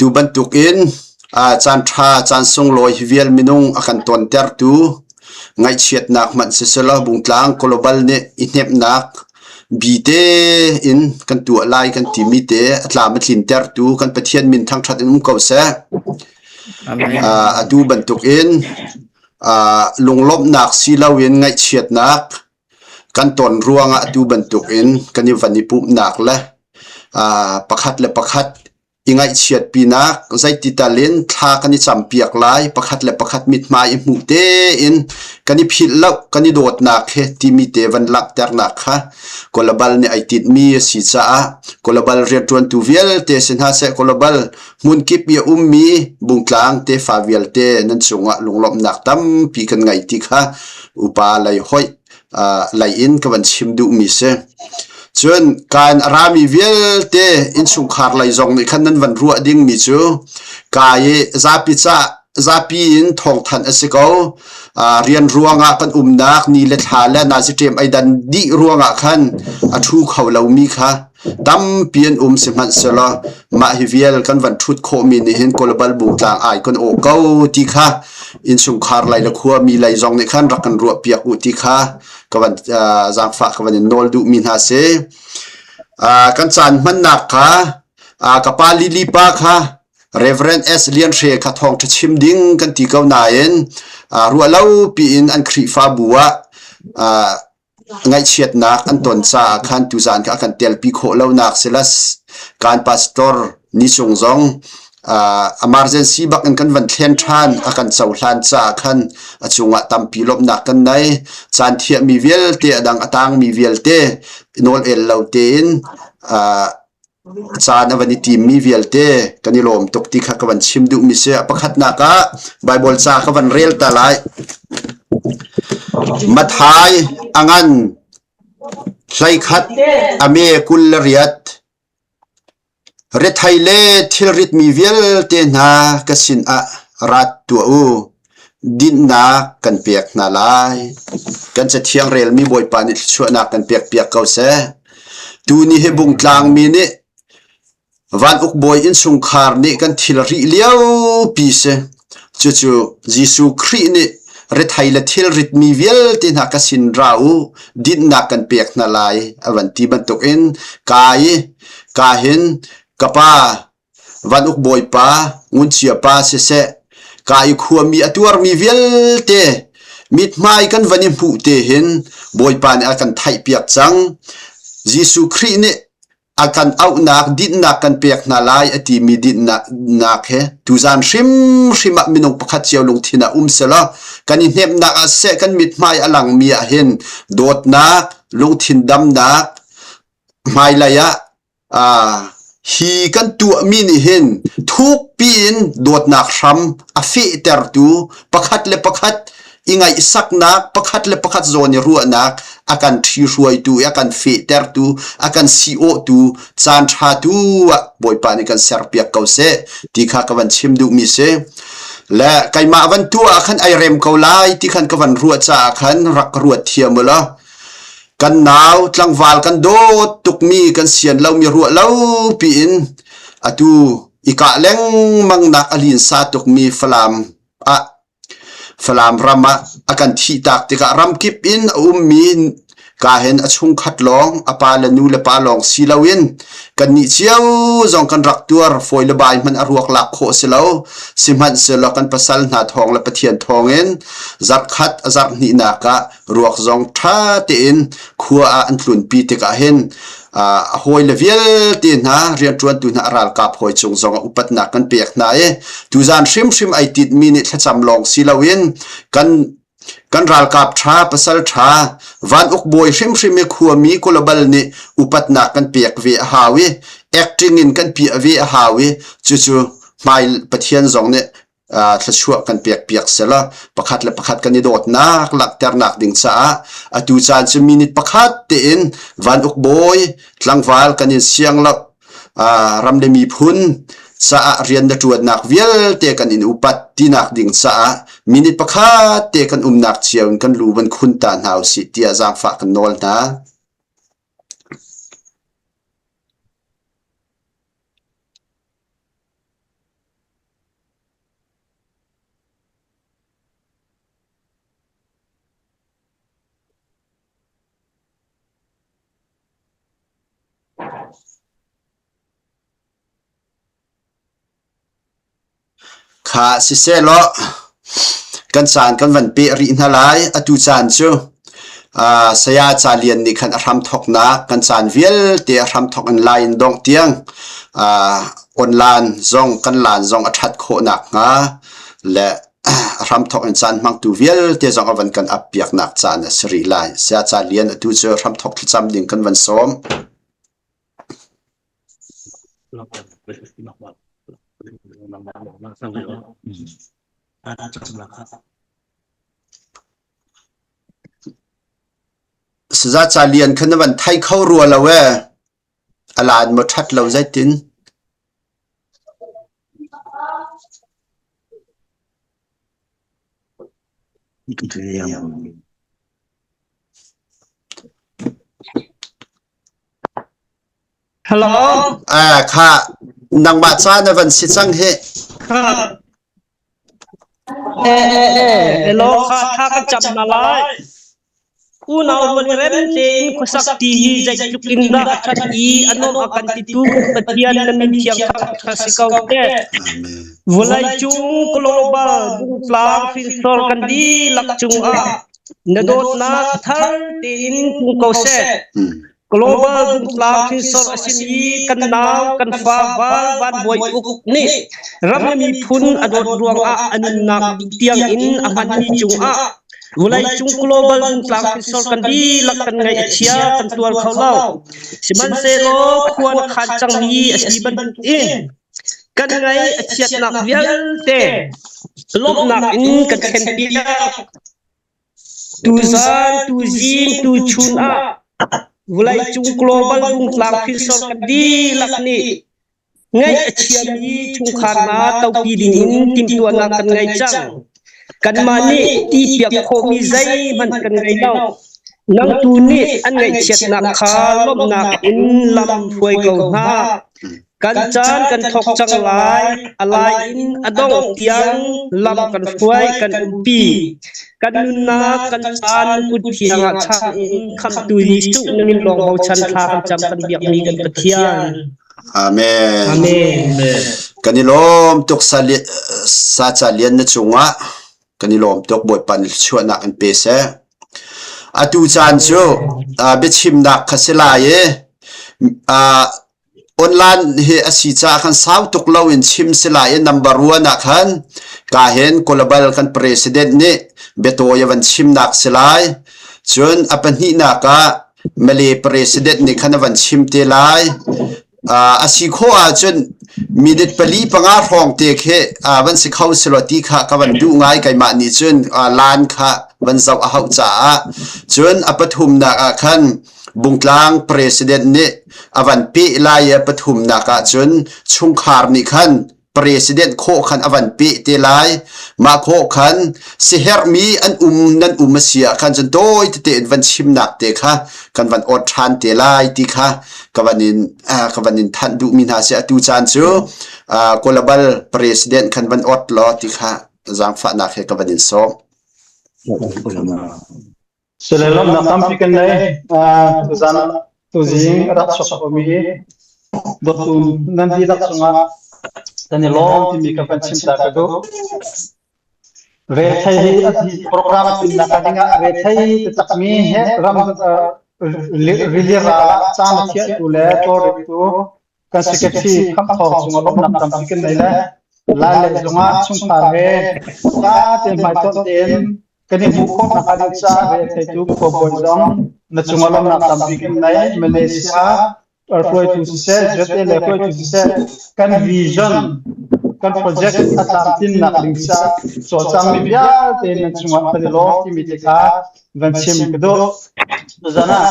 Tu bantukin caan ṭha, caan sunglawi hi vial minung a kan tontertu ngaihchiatnak hmanh siselaw Bungtlang Global nih i hnemhnak bi tein kan tuah lai kan timi te a tlam a tlintertu kan Pathian min thangṭhat in um ko seh. Atu bantukin lunglawmhnak si loin ngaihchiatnak kan ton ruangah atu bantukin kan i van i pumhnak le pakhat le pakhat i ngaihchiatpinak zeiti tal in thla kan i campiak lai, pakhat le pakhat mithmai i hmuh tein kan i philh lo, kan i dawtnak he timi te van langhternak kha Global nih ai tinhmi a si caah Global rianṭuantu vialte si hna seh, Global hmunkip i a ummi bungtlang tefa vialte nan cungah lunglawmhnak tampi kan ngei ti kha upa lei hoih lei in ka van chim duhmi si. Cun kaan a rami vialte innchungkhar lei zong nih khan nan van ruah dingmi cu ka i zapi ca zapi in thawngthanh a si ko. Rian ruangah kan umnak ni le thla le naziṭem ei dan dih ruangah khan a ṭhu kho lomi kha tampi an um sihmanhsehlaw mah hi vial kan van ṭhut khawhmi nih hin Kawlbal bungtlang ai kan awh ko ti kha innchungkhar lei le khuami lei zong nih khan rak kan ruahpiak u ti kha ka van zaangfah ka van in nawl duhmi hna si. Kan caan hmannak kha ka pa Lily pa kha Reverend S. Lian Hre kha thawngṭha chim ding kan ti ko nain ruahlo piin an Khrihfabu ah ngaihchiatnak an ton caah khan tuzaan kha a kan telpi khawh lonak silas kan pastor ni cung zong uh, emergency bak in kan van thlen ṭhan a kan cohlan caah khan a cungah tampi lawmhnak kan nei caan thiahmi vialte a dang a tangmi vialte nawl el lo tein uh, caan a van i timmi vialte kan i lawm tuk ti kha ka van chim duhmi si. A pakhatnak ah Baibal ca ka van rel ta lai. Matthai a ngan 11 a me 28 Rethei le thilritmi vialte hna ka sinah rat tuah u. Dinhnak kan pek hna lai. Kan Cathiang relmi Bawipa nih thluachuahnak kan pekpiak ko seh. Tuni hi bungtlangmi nih van ukbawi innchungkhar nih kan thil rih liopi si. Cucu Jesuh Khrih nih rethei le thilritmi vialte hna ka sin ra u, dinhnak kan pek hna lai a van ti bantukin ka i ka hin ka pa Van uk bawipa, nguncia pa siseh, ka i khuami a tuarmi vialte mithmai kan van i hmuh te hin Bawipa nih a kan theihpiak cang. Jesuh Khrih nih a kan auhnak dinhnak kan pek hna lai a timi dinhnak he tuzan hrimhrim ah minung pakhat cio lungthin ah um selaw kan i hnemhnak ah siseh kan mithmai a langmi ah hin dawtnak lungthin damnak hmailei ah Hi kan tuahmi nih hin thukpi in dawtnak hram a fehtertu pakhat le pakhat i ngaihsaknak, pakhat le pakhat zawn i ruahnak a kan ṭhihruaitu i a kan fehtertu, a kan si-awhtu caan ṭha tu ah Bawipa nih kan serpiak ko seh ti kha ka van chim duhmi si. Le keimah van tuah ah khan ai rem ko lai ti khan ka van ruah caah khan rak ka ruat thiam u law Kan nau tlangval kan dawt tukmi kan sian lomi ruah lo piin atu i kah lengmang nak a linsa tukmi Falam ah Falam ram ah a kan thihtak tikah ramkip in a ummi ka hin a chungkhat lawng a pa le nu le pa lawng si loin kannih cio zong kan rak tuar fawi le bai hmanh a ruak lak khawh si lo sihmanhsehlaw kan pasal hna thawng le Pathian thawngin zarhkhat a zarh hnihnak ah ruak zong ṭha tein khua ah an tlunpi tikah hin a hawile vialte hna rianṭuantu hna a ralkap hawi cung zong ah upatnak kan pek hna i tuzan hrimhrim ai titmi nih thlacam lawng si loin kan kan ralkap ṭha pasal ṭha van uk bawi hrimhrim i khuami global nih upatnak kan pek ve a hau i acting in kan piah ve a hau i cucu hmai Pathian zong nih thluachuah kan pekpiak selaw pakhat le pakhat kan i dawtnak langhternak ding caah atu caan cu minute pakhat tein van uk bawi tlangval kan in siang lo ram le miphun caah rian na ṭuannak vialte kan in upat tinak ding caah minute pakhat te kan umnak cio in kan lu van khun ta hna usih tiah zaangfah kan nawl hna. Kha sisehlaw kan caan kan van peh rih hna lai. Atu caan cu Saya Ca Lian nih khan a hramthawknak kan caan vialte a hramthawk in lai in dongh tiang online zong kan lan zong a ṭhat khawh nakhnga le a hramthawk in caan hmangtu vialte zong a van kan ap piaknak caan a si rih lai. Saya Ca Lian atu cu hramthawk thlacam ding kan van sawm. Saza ca lian kha na van thai kho rua lo ee. A laan maw ṭhat lo zeitin? Hello. Ah, kha nangmah ca na van si cang hi. Kha. Eh eh eh hello kha tha kan cam na lai. Unau rual i rem tein khuasak ti hi zeitluk in dah a ṭhat i a nuamh a kan titu Pathian na min thiang thangṭhat si ko seh. Vawleicung global bungtlang hrinsor kan dihlak cungah na dawtnak thar tein tlung ko seh. Global bungtlang hrinsor a simi kan nau kan fa val Van Bawi Uk nih ram le miphun a dawt ruangah a nunnak tiang in a hmanmi cungah vawleicung global bungtlang hrinsor kan dihlak kan ngaih a chia kan tuar kho lo. Sihmanhsehlaw khua na khan cangmi a si bantukin kan ngaih a chiatnak vialte lawmhnak in kan thlenpiak. Tuzaan, tuzing, tuchun ah vawleicung global bungtlang hrinsor kan dihlak nih ngaih a chiami chungkhar hna topi dingin timhtuahnak kan ngei cang. Kanmah nih tipiak khawhmi zeihmanh kan ngei lo. Nang tu nih an ngaihchiatnak kha lawmhnak in lam hruai ko hna. Kan caan kan thawk cang lai, a lai in a dongh tiang lam kan hruai, kan umpi. Kan nunnak, kan caan kut thiang ah chang in Khamhtu Jesuh na min lawng bochan thla kan cam kan biakmi kan Pathian. Amen. Amen. Kan i lawm tuk sa sa ca lian na cungah kan i lawm tuk Bawipa nih thluachuahnak in pe seh. Atu caan cu biachimnak kha si lai i Online hi a si caah khan sau tuk loin chim si lai i number one ah khan ka hin global kan president nih biatawi a van chimnak si lai. Cun a pahnihnak ah Malay president nih khan a van chim te lai. A si khawh ahcun minute pali panga hrawng te khi van si kho selaw ti kha ka van duh ngai keimah nih cun lan kha van zoh a hauh caah. Cun a pathumnak ah khan Bungtlang president nih a van peh lai i pathumnak ahcun chungkhar nih khan president khawh khan a van peh te lai. Mah khawh khan siherhmi an um nan um a si ah khan cun tawi tete in van chimnak te kha kan van awt ṭhan te lai ti kha ka van in ka van in thanh duhmi hna si atu caan cu global president khan van awt law ti kha zaangfahnak he ka van in sawm. Sule lawmhnak tampi kan nei. Tuzan tuzing a rak chuak komi dawtu nan dihlak cungah kan i lawm timi ka van chim ta ka duh. Rethei hi a program pinnak dingah rethei taktakmi he ram rili ral ah caan a thiahtu le tawlreltu kan secretary Khamthawng cungah lawmhnak tampi kan nei le lai le zungah chungkhar he ta te hmaitonh tein kan i hmuh khawh nakhnga ding caah re theitu khuabawi zong na cungah lawmhnak tampi kan nei. Malaysia hruaitu siseh, ZA le hruaitu siseh, kan vision, kan project a tlamtlinnak ding caah cawlcangmi vialte nan cungah kan i lawm timi te kha van chim ka duh. Tuzan ah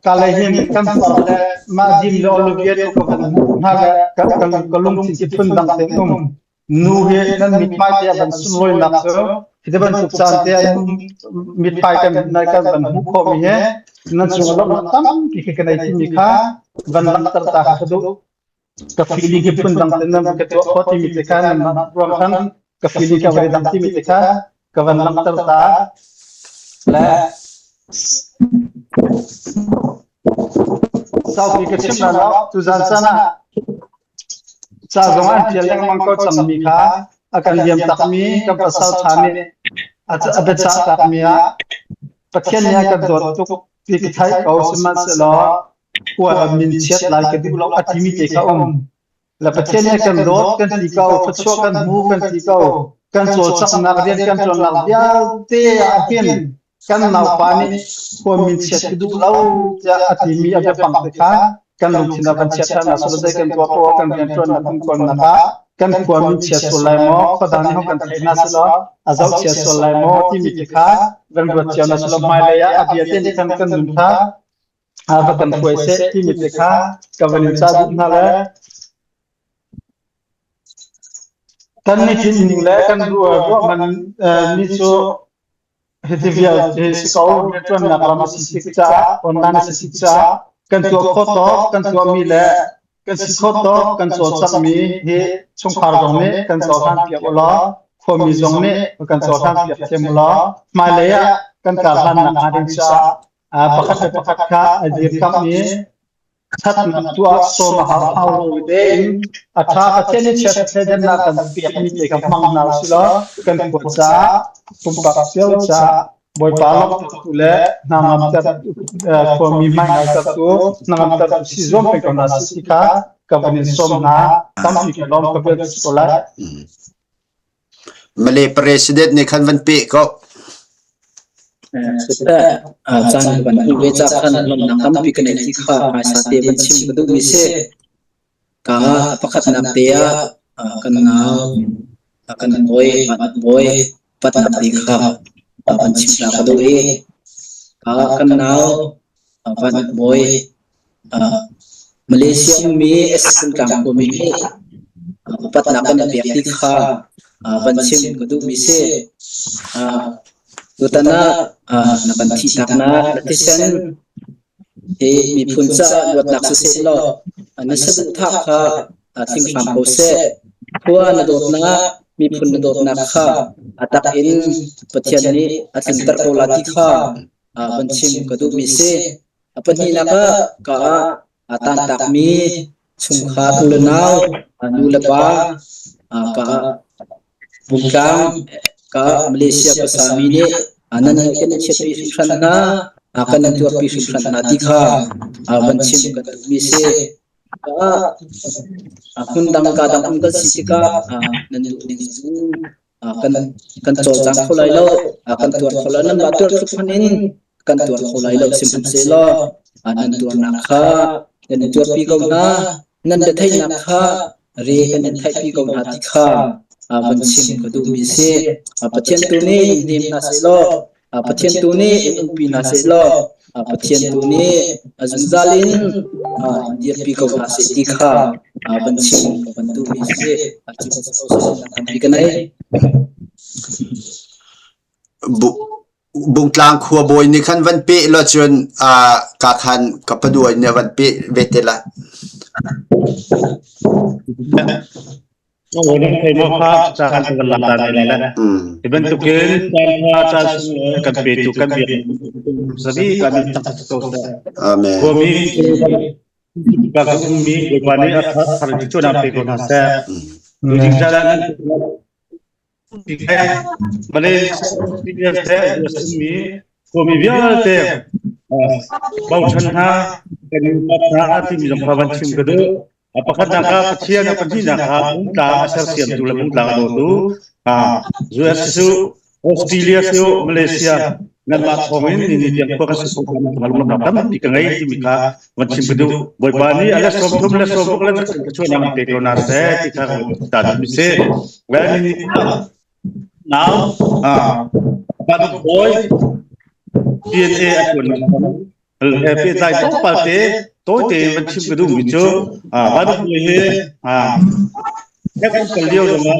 ka lei hin kan far le mah dim le Olivia tu ka van hmuh hna le ka lungthin khi phundang tein um. Nu hi nan mithmai te a van sunlawinak cu hi bantuk caan te ah mithmai kan kan van hmuh khawhmi hi nan cung ah lawmhnak tampi khi ka nei timi kha van langhter ta ka duh. Ka feeling hi phundang te nan ka tuah khawh timi te kha nan ruang khan ka feeling ka van dang timi te kha ka van langhter ta le saupi ka chim la lo tuzan caan ah. Ca zong an ṭial lengmang ko cangmi kha a kan liam takmi kan pasal ṭha nih a biacah takmi ah Pathian nih a kan dawt tuk ti ka theih ko sihmanhsehlaw khua min chiat lai ka duh lo a timi te kha um. Le Pathian nih kan dawt kan ti ko, thluachuah kan hmu kan ti ko, kan cawlcanghnak rian kan ṭuannak vialte ah hin kan naupa nih khua min chiat ka duh lo tiah a timi a biapang te kha kan lungthin ah kan chiat ṭhan ah zei kan tuah poah kan rianṭuannak kan kawnnak ah kan khua min chia sual lai maw khuadang nih hong kan theih hna selaw a zoh chia sual lai maw timi te kha kan ruat cio na selaw hmailei ah a bia te nih khan kan nun kha va kan hruai seh timi te kha ka van in ca duh hna le kan nitin ning le kan ruah man mi cu Hiti vialte si ko rianṭuannak lam a si tik caah online a si tik caah kan tuah khawh tawk kan tuahmi le kan si khawh tawk kan cawlcanghmi hi chungkhar zong nih kan cohlan piak u law khuami zong nih kan cohlan piak thiam u law hmailei ah kan karhlan nak hnga ding caah pakhat le pakhat kha a dirkamh i Ṭhatnak tuah sawm a hau hau lo tein a ṭha Pathian nih chiat thleidannak kan pekmi te kha hmang hna usih law kan khua caah pumpak cio caah Bawipa lawmhtertu le hnangamter khuami hmaingaltertu hnangamtertu si zuam peng ko hna sih ti kha ka van in sawm hna tampi ka lawm ka bel ko lai. Malay president nih khan van peh ko. Siseh, caan van hmuh ve ca khan lawmhnak tampi ka neih ti kha hmaisa te van chim ka duhmi si. Ka pakhatnak te ah kan nau, kan bawi, bawi patnak te kha van chim ta ka duh i kan nau van bawi Malaysia ummi Tlang khuami nih upatnak kan in pek ti kha van chim ka duhmi si. Tutan ah na kan thihtaknak na thisen hi miphun caah luatnak siseh law na saduhthah kha tling hram ko seh. Khua na dawtnak, miphun na dawtnak kha a tak in Pathian nih a tlinter ko la ti kha van chim ka duhmi si. A pahnihnak ah ka ah aa tantakmi chungkhar u le nau, nu le pa ka ah Bungtlang ka ah Malaysia khuasami nih nan kan i chiatpi hringhran hna, kan in tuarpi hringhran hna ti kha van chim kan duhmi si. Ka ah hmundang ka dang um kan si tikah nan duh ning cu kan kan cawlcang kho lai lo, kan tuar kho lai nanmah tuar tluk hmanh in kan tuar kho lai lo sihmanhsehlaw nan tuarnak kha kan in tuarpi ko hna, nan biatheihnak kha re kan in theihpi ko hna ti kha van chim ka duhmi a si. Pathian tu nih in hnem hna sehlaw Pathian tu nih in umpi hna sehlaw Pathian tu nih a zungzal in dirpi ko hna seh ti kha van chim ka van duhmi a si. Tampi ka nei. Bungtlang khua bawi nih khan van peh lo cun ka khan ka paduai nih van peh ve te la. Keimah kha caan kan lak ta ne lai. Hi bantukin caan kha caan sunglawi kan petu kan biak sabi kan in tak ko seh. Amen. Khuami ka ka ummi Bawipa nih a thar in cu pe ko hna seh. Tuzing caan ah nan Malaysia vialte ummi khuami vialte bochan hna kan upat hna timi zong kha van chim ka duh. A pakhatnak ah Pathian a pahnihnak ah Bungtlang a sersiamtu le Bungtlang a dawtu US cu Australia cu Malaysia nanmah thawngin ni ni tiang khua kan si lunglamnak tampi ka ngei timi kha van chim ka duh. Bawipa nih a le 30 le 60 le ka chuahnak pe ko na seh ti kha ta duh mi si. Well ni now bawi DNA a tuan pehtlai tlawmpal te tawite van chim ka duhmi cu Vanukui hi kan kal lio zongah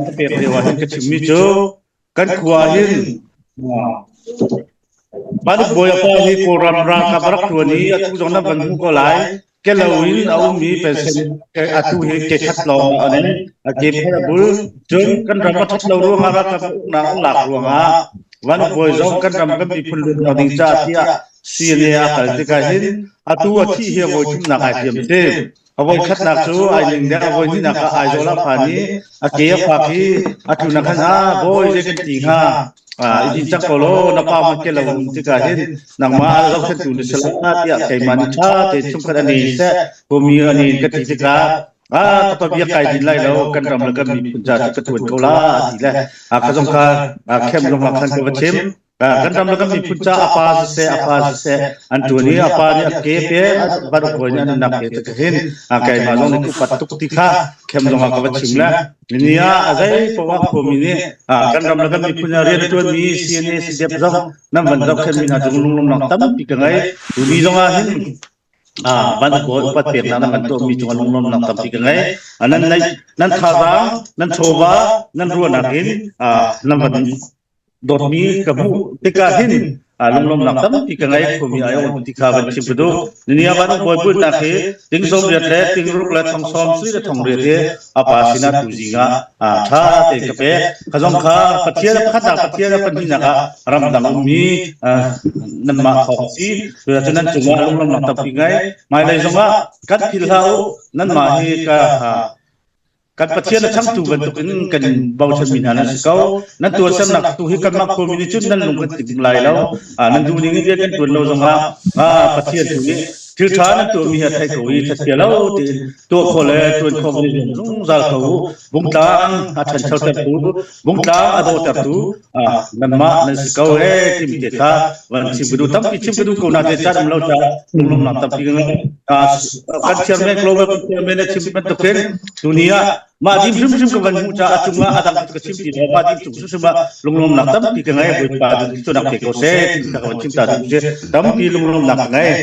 ka pek lio ah hin ka chimmi cu kan khua hin Vanuk bawi a pa hi Kawlram ralkap a rak ṭuan i atu zong na van hmu ko lai kelo in a ummi pension atu hi ke khat lawng an a ke phei a bul cun kan ram a ṭhat lo ruangah ralkap uknak an lak ruangah Vanuk bawi zong kan ram kan miphun luatnak ding caah tiah CNA a kal tikah hin atu a thih hi a voi thumnak ai hliam si. A voi khatnak cu ai ning dek, a voi hnihnak ah Aizawl ah phan i a ke a fak i a tlun ah khan a bawi zei kan ti hnga i din cang ko law na pa man ke lo um tikah hin nangmah a zohkhenhtu na si la tiah keimah nih ṭha tein chungkhat a nei seh kumi a nei ka ti tikah a ka pa bia kai din lai lo kan ram le kan miphun ca cu ka ṭuan ko la a ti le a ka zong kha khem zong ah khan ka va chim. Kan ram le kan miphun ca a pa siseh a fa siseh an ṭuan i a pa nih a ke pe van uk nih an nak ke te hin keimah zong nih upat tuk ti kha khem zong ah ka va chim le ni ah a zei poah khuami nih kan ram le kan miphun ah rian a ṭuanmi CNA CDF zong nan van zohkhenhmi hna cung lunglawmhnak tampi ka ngei. Tuni zong ah hin van kawl upat peknak nan kan tuahmi cungah lunglawmhnak tampi ka ngei. Nan nan thazaang, nan chawva, nan ruahnak in nan van dawtmi ka hmuh tikah hin lunglawmhnak tampi ka ngei khomi ai um ti kha van chim ka duh. Ninia van bawi bulnak hi ting sawm riat le ting ruk le thong sawm sui le thong riat hi a pa sinah tu zing ah ṭha tein ka pek. Kha zong kha Pathian pakhatnak Pathian a pahnihnak ah ramdang ummi nanmah thawng si. Cucaah nan cungah lunglawmhnak tampi ngei. Hmailei zongah kan philh hlah u. Nanmah hi ka Kan Pathian a changtu bantukin kan bochanmi hna nan si ko. Nan tuahsernak tu hi kanmah khuami nih cun nan lung kan tim lai lo. Nan duh ning in rian kan tuan lo zongah Pathian tu nih thil ṭha nan tuahmi hi a theih ko i thatchia lo tiin tuah khawh le ṭuan khawh mi zungzal ko u. Bungtlang a ṭhanchotertu, bungtlang a dawhtertu nanmah nan si ko he timi te kha van chim ka duh. Tampi chim ka duh ko na te caan um lo caah lunglawmhnak tampi ka ngei. Kan chairman global chairman a chim bantukin tuni ah mah dim hrimhrim ka van hmuh caah a cungah a dang ka chim ti lo mah dim cung hrimhrim ah lunglawmnak tampi ka ngei Bawipa cunak pe ko seh ti ka van chim ta duh si tampi lunglawmnak ka ngei.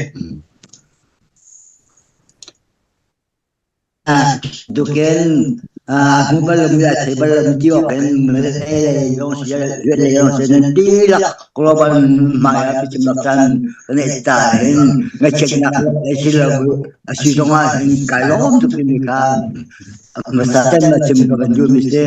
Tukin a hmu bal lomi a thei bal lomi ti awk in Malay lei zong si Viet lei zong si nan dihlak global hmai ah biachimnak caan kan ngeih ta hin ngaihchiatnak a si lo a si zong ah hin kai lawm tuk timi kha hmasa cem na chim ka van duhmi si.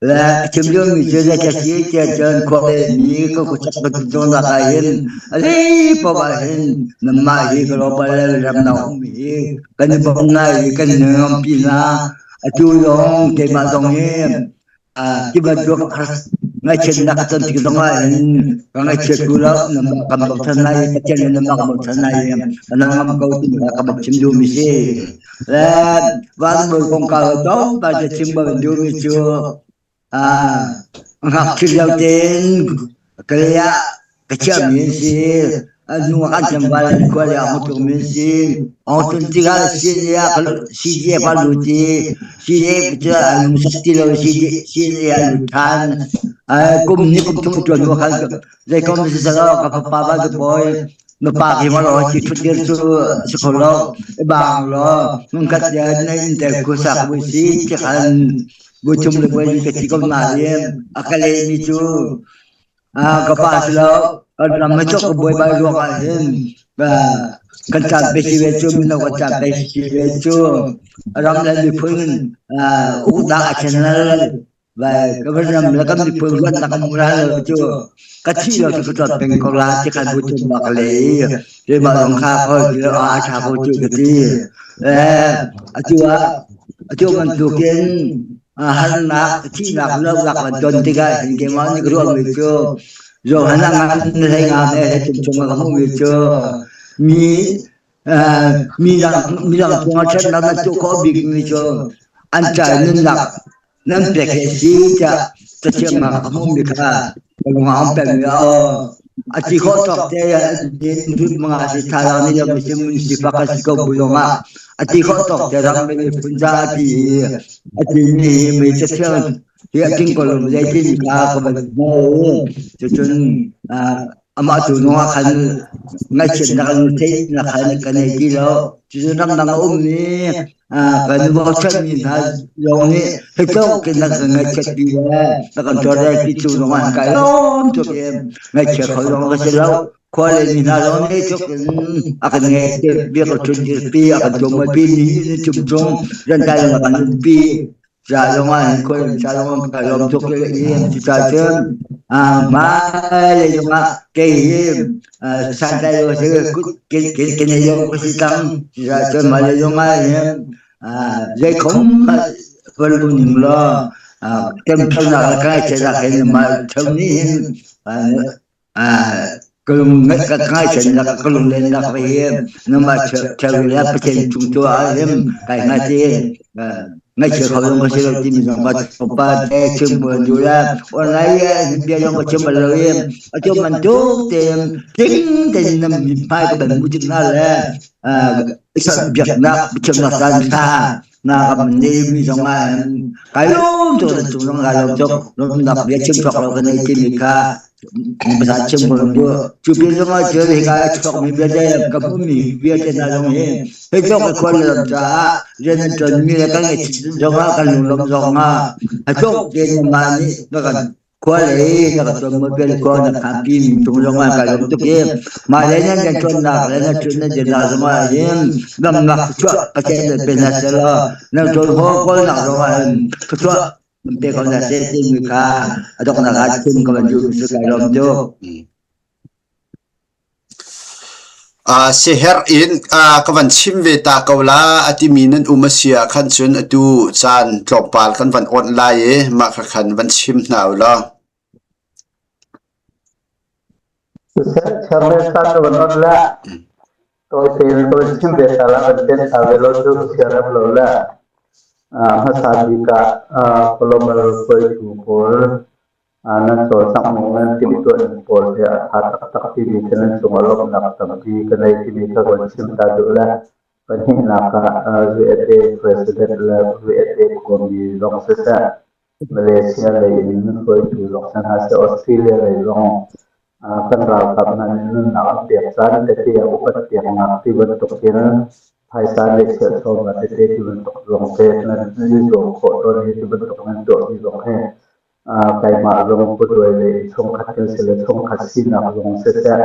Le chim liomi cu zeicah si tiah cun khua mi ka khuasak bantuk zawnnak ah hin a zei paoh ah hin nanmah hi global ramdang ummi hi kan i bawmh hna i kan i nuampi hna. Atu zong keimah zong hi ti bantuk ngaihchiatnak ka ton tik zong ah hin ka ngaihchiat tu lo nanmah kan bochan lai i Pathian nih nanmah kan bochan lai i ka nangam ko timi kha ka van chim duhmi si. Le vanbawi kongkau tlawmpal te chim ban duhmi cu ngakchia lio tein kalay ah ka chiahmi an si. A hnu ah kan tlangval an khua le a hung tlungmi an si. A hung tlun tikah CNA ah CDF ah lut i CDF cu a lungsak ti lo CNA ah lut ṭhan. Kum hnih kum thum ṭuan hnu khan zeikom siseh ka fapa Vanbawi Na pa khi ma law ci ṭhut dir cu si kho lo. I bang law hmunkhat ya na in tel khu sak bu si ti khan bu thum le bu ka ti ko na i a ka le mi cu ka pa si lo kan ram ma chok ka buai bai ruang ah hin kan caan pe si ve cu mino kan caan pe si ve cu ram le miphun uknak a channel Vai ka van ram le kan miphun ruatnak kan hmu lai lo cu ka thih lo cu ka tuat peng ko la ti khan bu cun ma ka le i keimah zong kha kho ti lo a tha ko cu ka ti. Eh atu ah atu bantukin harnak thihnak lohnak kan ton tikah hin keimah nih ka ruahmi cu Johan a ngan hlei nga me he chung chung ka hmuhmi cu mi mi dang mi dang cungah ṭhatnak na tuah khawh bikmi cu an ca nunnak nan pek hi a si tiah cathiang ah ka hmuhmi kha ka lung ah a um pengmi a a ti khawh tawk te in manga si thazaang nih lo mi mun sifak a si ko bu zong ah a ti khawh tawk te ram miphun ca a ti i a ti mi hi mi cathiang hi a tling ko lo zeitin ka ka van hmu cucun amah tu nung ah khan ngaihchiatnak an theihnak khan kan nei ti lo cucun ramdang a ummi kan bochanmi hna zong nih hitluk in na kan ngaihchiat pi le na kan tuarter pi cu zong ah kai lawm tuk i ngaihchia kho zong ka si lo khua le mi hna zong nih tuk in a kan ngaih bia ka ṭhun pi a kan tuamoi pi ni ni chung chung rantai lang a kan pi. Ca zong ah hin khual ca zong ah ka lawm tuk i cucaah cun hmailei zong ah kei hi santlai lo si kenei zong ka si cang. Cucaah cun hmailei zong ah hin zeikhom va lu ning law ṭemṭonak le ka ngaihchiatnak hin mah ṭheo nih hin Ka lung ka ngaihchannak ka lunglennak hi nangmah ṭheo le Pathian cung tu ah hin kai hnga ti ngaihchia kho zong ka si lo timi zong ka pa te chim buan du le online bia zong ka chim bal lo i atu bantuk tein tling tein na hmai ka ban mu tik hna le biaknak biachimnak caan ṭha na ka ne mi zong ah kai lawm tuk cung zong kai lawm tuk lawmnak bia chim cawk lo ka nei timi kha Basa chim ko cu cu pin zong ah cun hika a chuak mi vialte ka hmuh mi vialte hna zong hi hei cawk ka khual lam caah rian an ṭuan mi le kan ngeih zong ah kan lunglawm zong ah a cawk tein mah nih na kan khua lei na ka tuan mo bel ko na khampi mi tung zong ah kai lawm tuk i mah le nan kan ṭuannak le na ṭuan na dirnak zong ah hin damnak chuah Pathian le pe hna selaw nan ṭuan haw kawlnak zong ah hin thluachuah pe ko hna seh timi kha a donghnak ah chim ka van duh si kai lawm tuk. Siherh in ka van chim ve ta ko la a timi nan um a si ah khan cun atu caan tlawmpal kan van awnh lai i mah kha khan van chim hna u law. Siseh, chairman caan na van on le tawi tein ka van chim ve ta la, van ten ta ve law cu ka siarem lo le hmasa bik ah global hruaitu pawl nan cawlcangh ning nan timhtuah ning pawl hi a ṭha taktak timi khi nan cungah lawmhnak tampi ka nei timi kha ka van chim ta duh le pahnihnak ah USA President le USA khuami zong siseh Malaysia lei in hruaitu zong si hna seh, Australia lei zong kan ralkap hna nih nunnak an pek caan tete ah upat peknak ti bantuk in phaisa le chiahchawmnak tete ti bantuk zong te nan i zuam khawh tawn hi ti bantuk nan tuahmi zong hi keimah zong Putuai lei chungkhat kan si le chungkhat sinak zong siseh,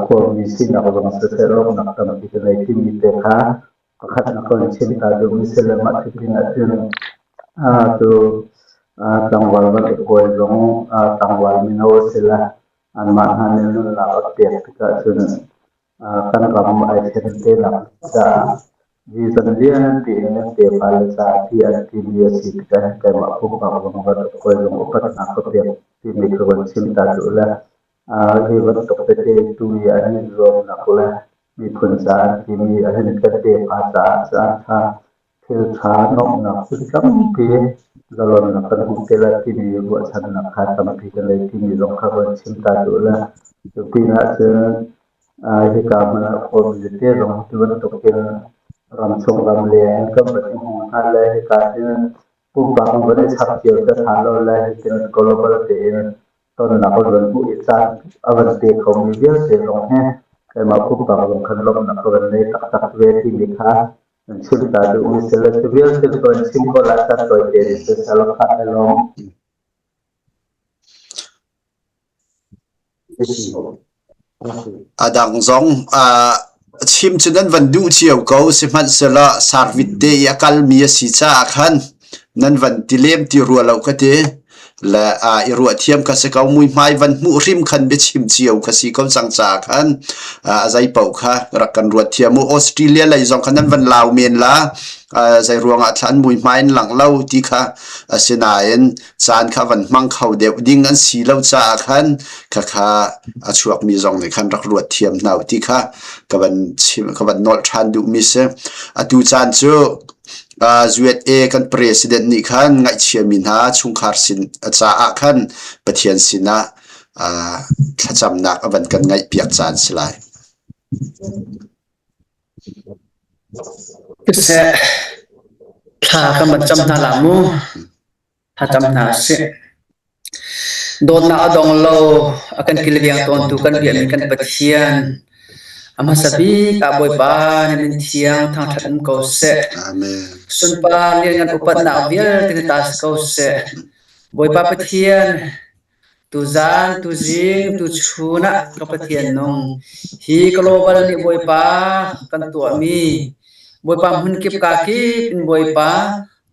khuami sinak zong siseh lawmhnak tampi ka ngei timi te kha Pakhat na kan chim ta duhmi si le mah cu pin ahcun tu tlangval van i kawi zong tlangval mino a si le anmah hna nih nunnak a pek tikah cun kan ram ai thlen te nak caah vision lianpi in an tefa le caah ti an timi a si tikah hin keimah pumpak zong van i kawi zong upatnak ka pek timi kha van chim ta duh le hi bantuk tete tu i an i zuamnak le miphun caah an timi ahhin kan tefa caah caan ṭha thil ṭha nuamhnak phun tampi zalonnak kan hmuh te lai timi ruahchannak kha tampi kan ngei timi zong kha van chim ta duh le cu pinah cun hika hmun ah khuami tete zong tu bantukin ramchung ramleng kan van i hung hna le hika hin pumpak van i chap cio te ṭha lo le hitin global tein tonnak a van hmuh i caan a van pe khomi vialte zong hi keimah pumpak zong khan lawmhnak ka van nei taktak ve timi kha an chim ta duhmi si le cu vialte cu an chim ko lai caan tawite in sisal kha ai lawm. A dang zong chim cu nan van duh cio ko sihmanhsehlaw sarvit te i a kalmi a si caah khan nan van ti lem ti rua lo ka ti. Le i ruah thiam ka si ko muihmai van hmuh hrim khan biachim cio ka si ko cang caah khan a zei paoh kha rak kan ruat thiam u. Australia lei zong khan nan van lau men la zei ruangah thla an muihmai in langh lo ti kha asinain caan kha van hmang kho deuh ding an si lo caah khan khakha a chuakmi zong nih khan rak ruat thiam hna u ti kha ka van chim ka van nolh ṭhan duhmi si. Atu caan cu USA kan president nih khan ngaihchiami hna chungkhar sin caah khan Pathian sinah thlacamnak a van kan ngaihpiak caan si lai. Siseh, thla kan van cam hna la mu. Thlacam hna sih. Dawtnak a dong lo, a kan kilveng tawntu kan biakmi kan Pathian, a hmasa bik ah Bawipa na min thiang thangṭhat um ko seh. Amen. Sunpar lianngan upatnak vialte na ta si ko seh. Bawipa Pathian, Tuzaan, tuzing, tuchun ah ka Pathian nung, hi global nih Bawipa kan tuahmi, Bawipa hmunkip kakip in Bawipa.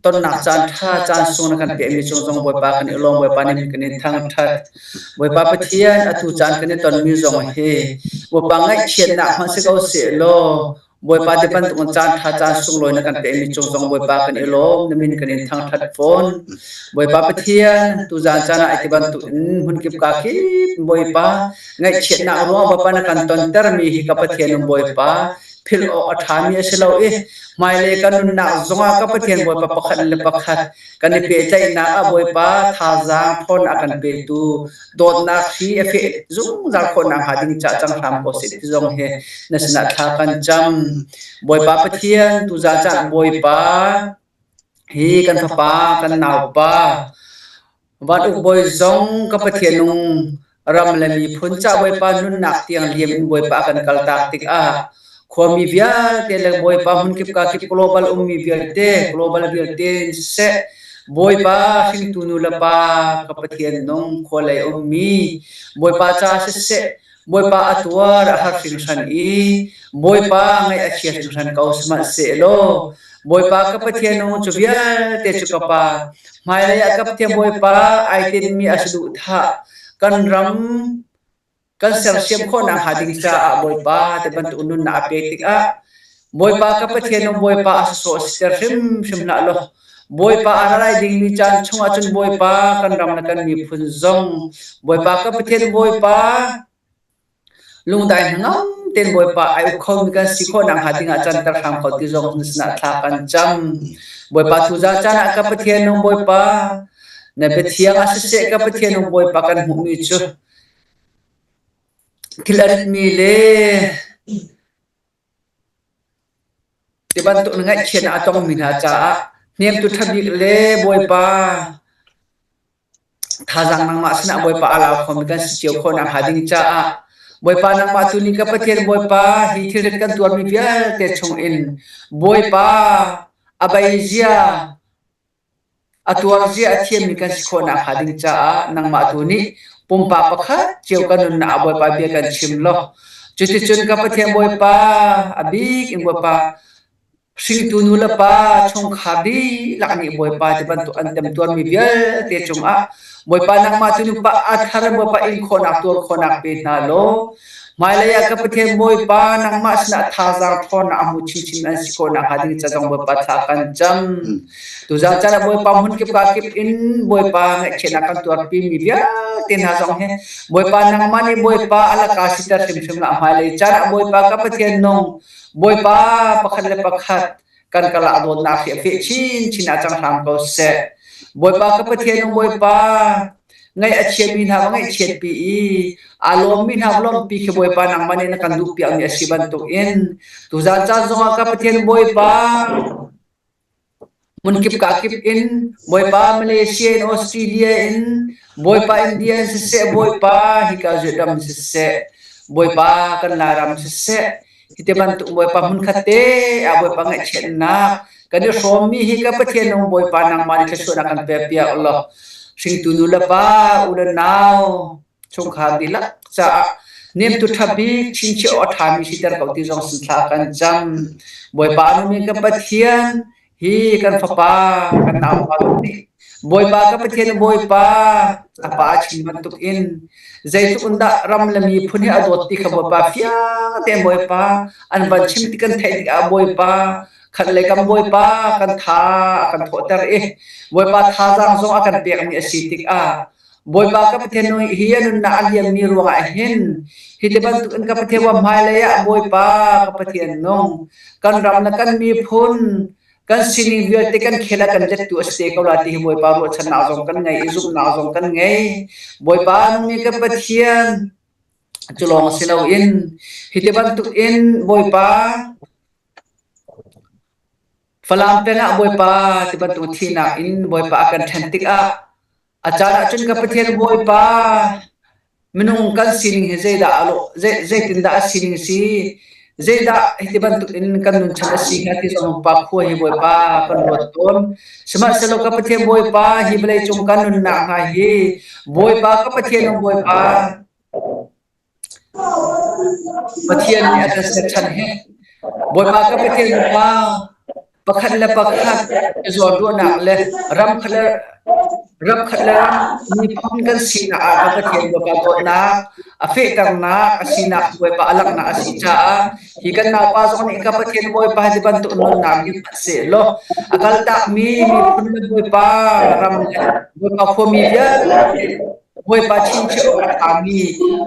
Tonnak caan ṭha caan sung na kan pekmi cung zong Bawipa kan i lawm, Bawipa nih kan in thangṭhat. Bawipa Pathian, atu caan kan i tonmi zong hi Bawipa ngaihchiatnak hmanh si ko seh law Bawipa ti bantuk caan ṭha caan sunglawi na kan pekmi cung zong Bawipa kan i lawm, na min kan in thangṭhat fawn. Bawipa Pathian, tuzaan caan ah ti bantuk in hmunkip ka kip Bawipa ngaihchiatnak ruang Bawipa na kan tontermi hi ka Pathian um Bawipa philh awk a ṭhami a si lo i hmailei kan nunnak zongah ka Pathian Bawipa pakhat le pakhat kan i pehtlaihnak ah Bawipa thazaang ṭhawn a kan petu dawtnak hi a feh zungzal khawhnak hnga ding cah cang hram ko seh ti zong hi na sinah thla kan cam. Bawipa Pathian tuzaan caan Bawipa hi kan fapa kan naupa Van uk bawi zong ka Pathian nung ram le miphun ca Bawipa nunnak tiang liam in Bawipa a kan kaltak tikah khuami vialte le Bawipa hmunkip ka kip global ummi vialte global vialte in siseh Bawipa hringtu nu le pa ka Pathian nung khua lei ummi Bawipa ca siseh Bawipa a tuar a har hringhran i Bawipa ngaih a chia hringhran ko sihmanhsehlaw Bawipa ka Pathian nung cu vialte cu ka Pa hmailei ah ka Pathian Bawipa ai tinhmi a saduhthah kan ram kan sersiam khawhnak hnga ding caah Bawipa ti bantuk nunnak a pek tikah Bawipa ka Pathian nung Bawipa a sawsawh siter hrimhrim hlah law Bawipa a ra lai dingmi caan chungah cun Bawipa kan ram le kan miphun zong Bawipa ka Pathian Bawipa lungdai hnangam tein Bawipa ai uk khomi kan si khawh nakhnga dingah canter hram ko ti zong na sinah thla kan cam. Bawipa tuza caan ah ka Pathian nung Bawipa na biathiang ah siseh ka Pathian nung Bawipa kan hmuhmi cu thil a ritmi le Ti bantuk na ngaihchiatnak a tongmi hna caah hnemtu ṭha bik le Bawipa thazaang nangmah sinah Bawipa a lau khomi kan si cio khawh nakhnga ding caah Bawipa nangmah tu nih ka Pathian Bawipa hi thilrit kan tuarmi vialte chungin Bawipa a bei zia A tuarzia a thiammi kan si khawh nakhnga ding caah nangmah tu nih pumpak pakhat cio kan nunnak ah Bawipa bia kan chim law cuticun ka Pathian Bawipa a bik in Bawipa hringtu nu le pa chungkhar dihlak nih Bawipa ti bantuk an temtuarmi vialte cungah Bawipa nangmah tu nih pa a thar Bawipa in khawhnak tuar khawhnak pe hna law Hmailei ah ka Pathian Bawipa nangmah sinah thazaang ṭhawnnak a hmu chinchin an si khawh nakhnga ding ca zong Bawipa thla kan cam. Tuzaan caan ah Bawipa hmunkip ka kip in Bawipa ngaihchiatnak kan tuarpi mi vialte hna zong hi Bawipa nangmah nih Bawipa a laka siter hrimhrim lah hmailei caan ah Bawipa ka Pathian nung Bawipa pakhat le pakhat kan karlak dawtnak hi a feh chinchin ah cang hram ko seh. Bawipa ka Pathian nung Bawipa ngaih a chiatmi hna va ngaihchiatpi i aa lawmmi hna va lawmhpi khi Bawipa nangmah nih na kan duhpiakmi a si bantukin tuzaan caan zongah ka Pathian Bawipa hmunkip ka kip in Bawipa Malaysia in Australia in Bawipa India in siseh Bawipa hika ram siseh Bawipa kan Lairam siseh Hiti bantuk Bawipa hmunkhat te ah Bawipa ngaihchiatnak kan i hrawmmi hi ka Pathian nung Bawipa nangmah nih thluachuahnak kan pek piak law hringtu nu le pa u le nau chungkhar dihlak caah nemtu ṭha bik chinchiah awk a ṭhami siter ko ti zong sin thla kan cam. Bawipa numi ka Pathian Hi kan fapa kan naupa nih Bawipa ka Pathian Bawipa a pa a chim bantuk in zeitluk in dah ram le miphun hi a dawt ti kha Bawipa fiang tein Bawipa an van chim ti kan theih tikah Bawipa khat lei kam Bawipa kan tha a kan thawhter i Bawipa thazaang zong a kan pekmi a si tikah Bawipa ka Pathian hi a nunnak a liammi ruangah hin hi ti bantuk in ka Pathian wa hmailei ah Bawipa ka Pathian nung kan ram le kan miphun kan sining vialte kan khel ah kan lettu a si te ko la ti hi Bawipa ruahchannak zong kan ngei i zumhnak zong kan ngei. Bawipa nung mi ka Pathian cu lawng si loin hi ti bantuk in Bawipa Falam peng ah Bawipa ti bantuk thihnak in Bawipa a kan ṭhen tikah A caan ahcun ka Pathian Bawipa, minung kan sining hi zeidah a lawh, zeitindah a sining si, zeidah hiti bantuk in kan nunchan a si hnga ti zong pa khua hi Bawipa kan ruat tawn. Sihmanhsehlaw ka Pathian Bawipa, hi vawlei cung kan nunnak hna hi Bawipa ka Pathian Bawipa, Pathian nih a kan serchan hi Bawipa ka Pathian pa. Pakhat le pakhat i zawnruahnak le ram khat le ram khat le ram miphun kan sinak ah ka Pathian Bawipa dawtnak a fehternak a sinak Bawipa a langhnak a si caah hi kan naupa zong nih ka Pathian Bawipa hi bantuk nunnak hi hmanh sehlaw a kaltakmi miphun le Bawipa ram le Bawipa khuami vialte Bawipa chinchin awk a ṭhami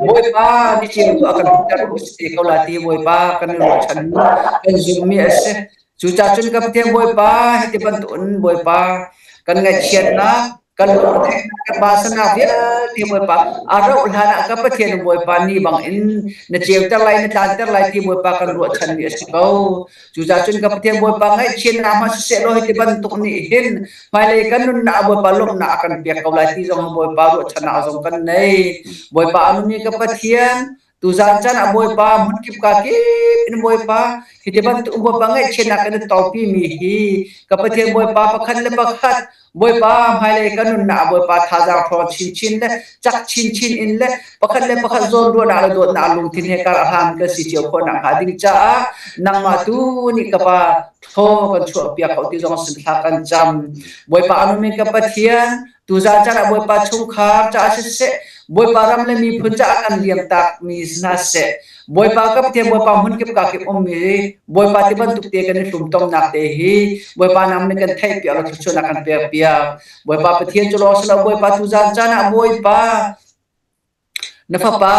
Bawipa niceu tu a kan hmuhter tu si te ko lai ti Bawipa kan i ruahchanmi kan zumhmi a si. Cucaah cun ka Pathian Bawipa hiti bantukin Bawipa kan ngaihchiatnak kan lungretheihnak kan basanak vialte Bawipa a rauh hlan ah ka Pathian Bawipa ni bangin na ceuter lai na tlanter lai ti Bawipa kan ruahchanmi a si ko. Cucaah cun ka Pathian Bawipa ngaihchiatnak hmanh siseh law hiti bantuk nih hin hmailei kan nunnak ah Bawipa lawmhnak a kan pek ko lai ti zong Bawipa ruahchannak zong kan nei. Bawipa a nunmi ka Pathian Tuzaan caan ah Bawipa hmunkip ka kip in Bawipa hiti bantuk Bawipa ngaihchiatnak kan i topi mi hi ka Pathian Bawipa pakhat le pakhat Bawipa hmailei kan nunnak ah Bawipa thazaang ṭhawng chinchin le cak chinchin in le pakhat le pakhat zawnruahnak le dawtnak lungthin he kar a hlan kan si cio khawh nakhnga ding caah nangmah tu nih ka Pa thaw kan chuahpiak ko ti zong sin thla kan cam. Bawipa a nunmi ka Pathian Tuzaan caan ah Bawipa chungkhar caah siseh, Bawipa ram le miphun caah kan liamtak mi hna siseh, Bawipa ka Pathian Bawipa hmunkip kakip ummi Bawipa ti bantuk te kan i hlumtomnak te hi Bawipa nam nih kan theih piak le thluachuahnak kan pek piak. Bawipa Pathian cu lawng si lo Bawipa tuzaan caan ah Bawipa Na fapa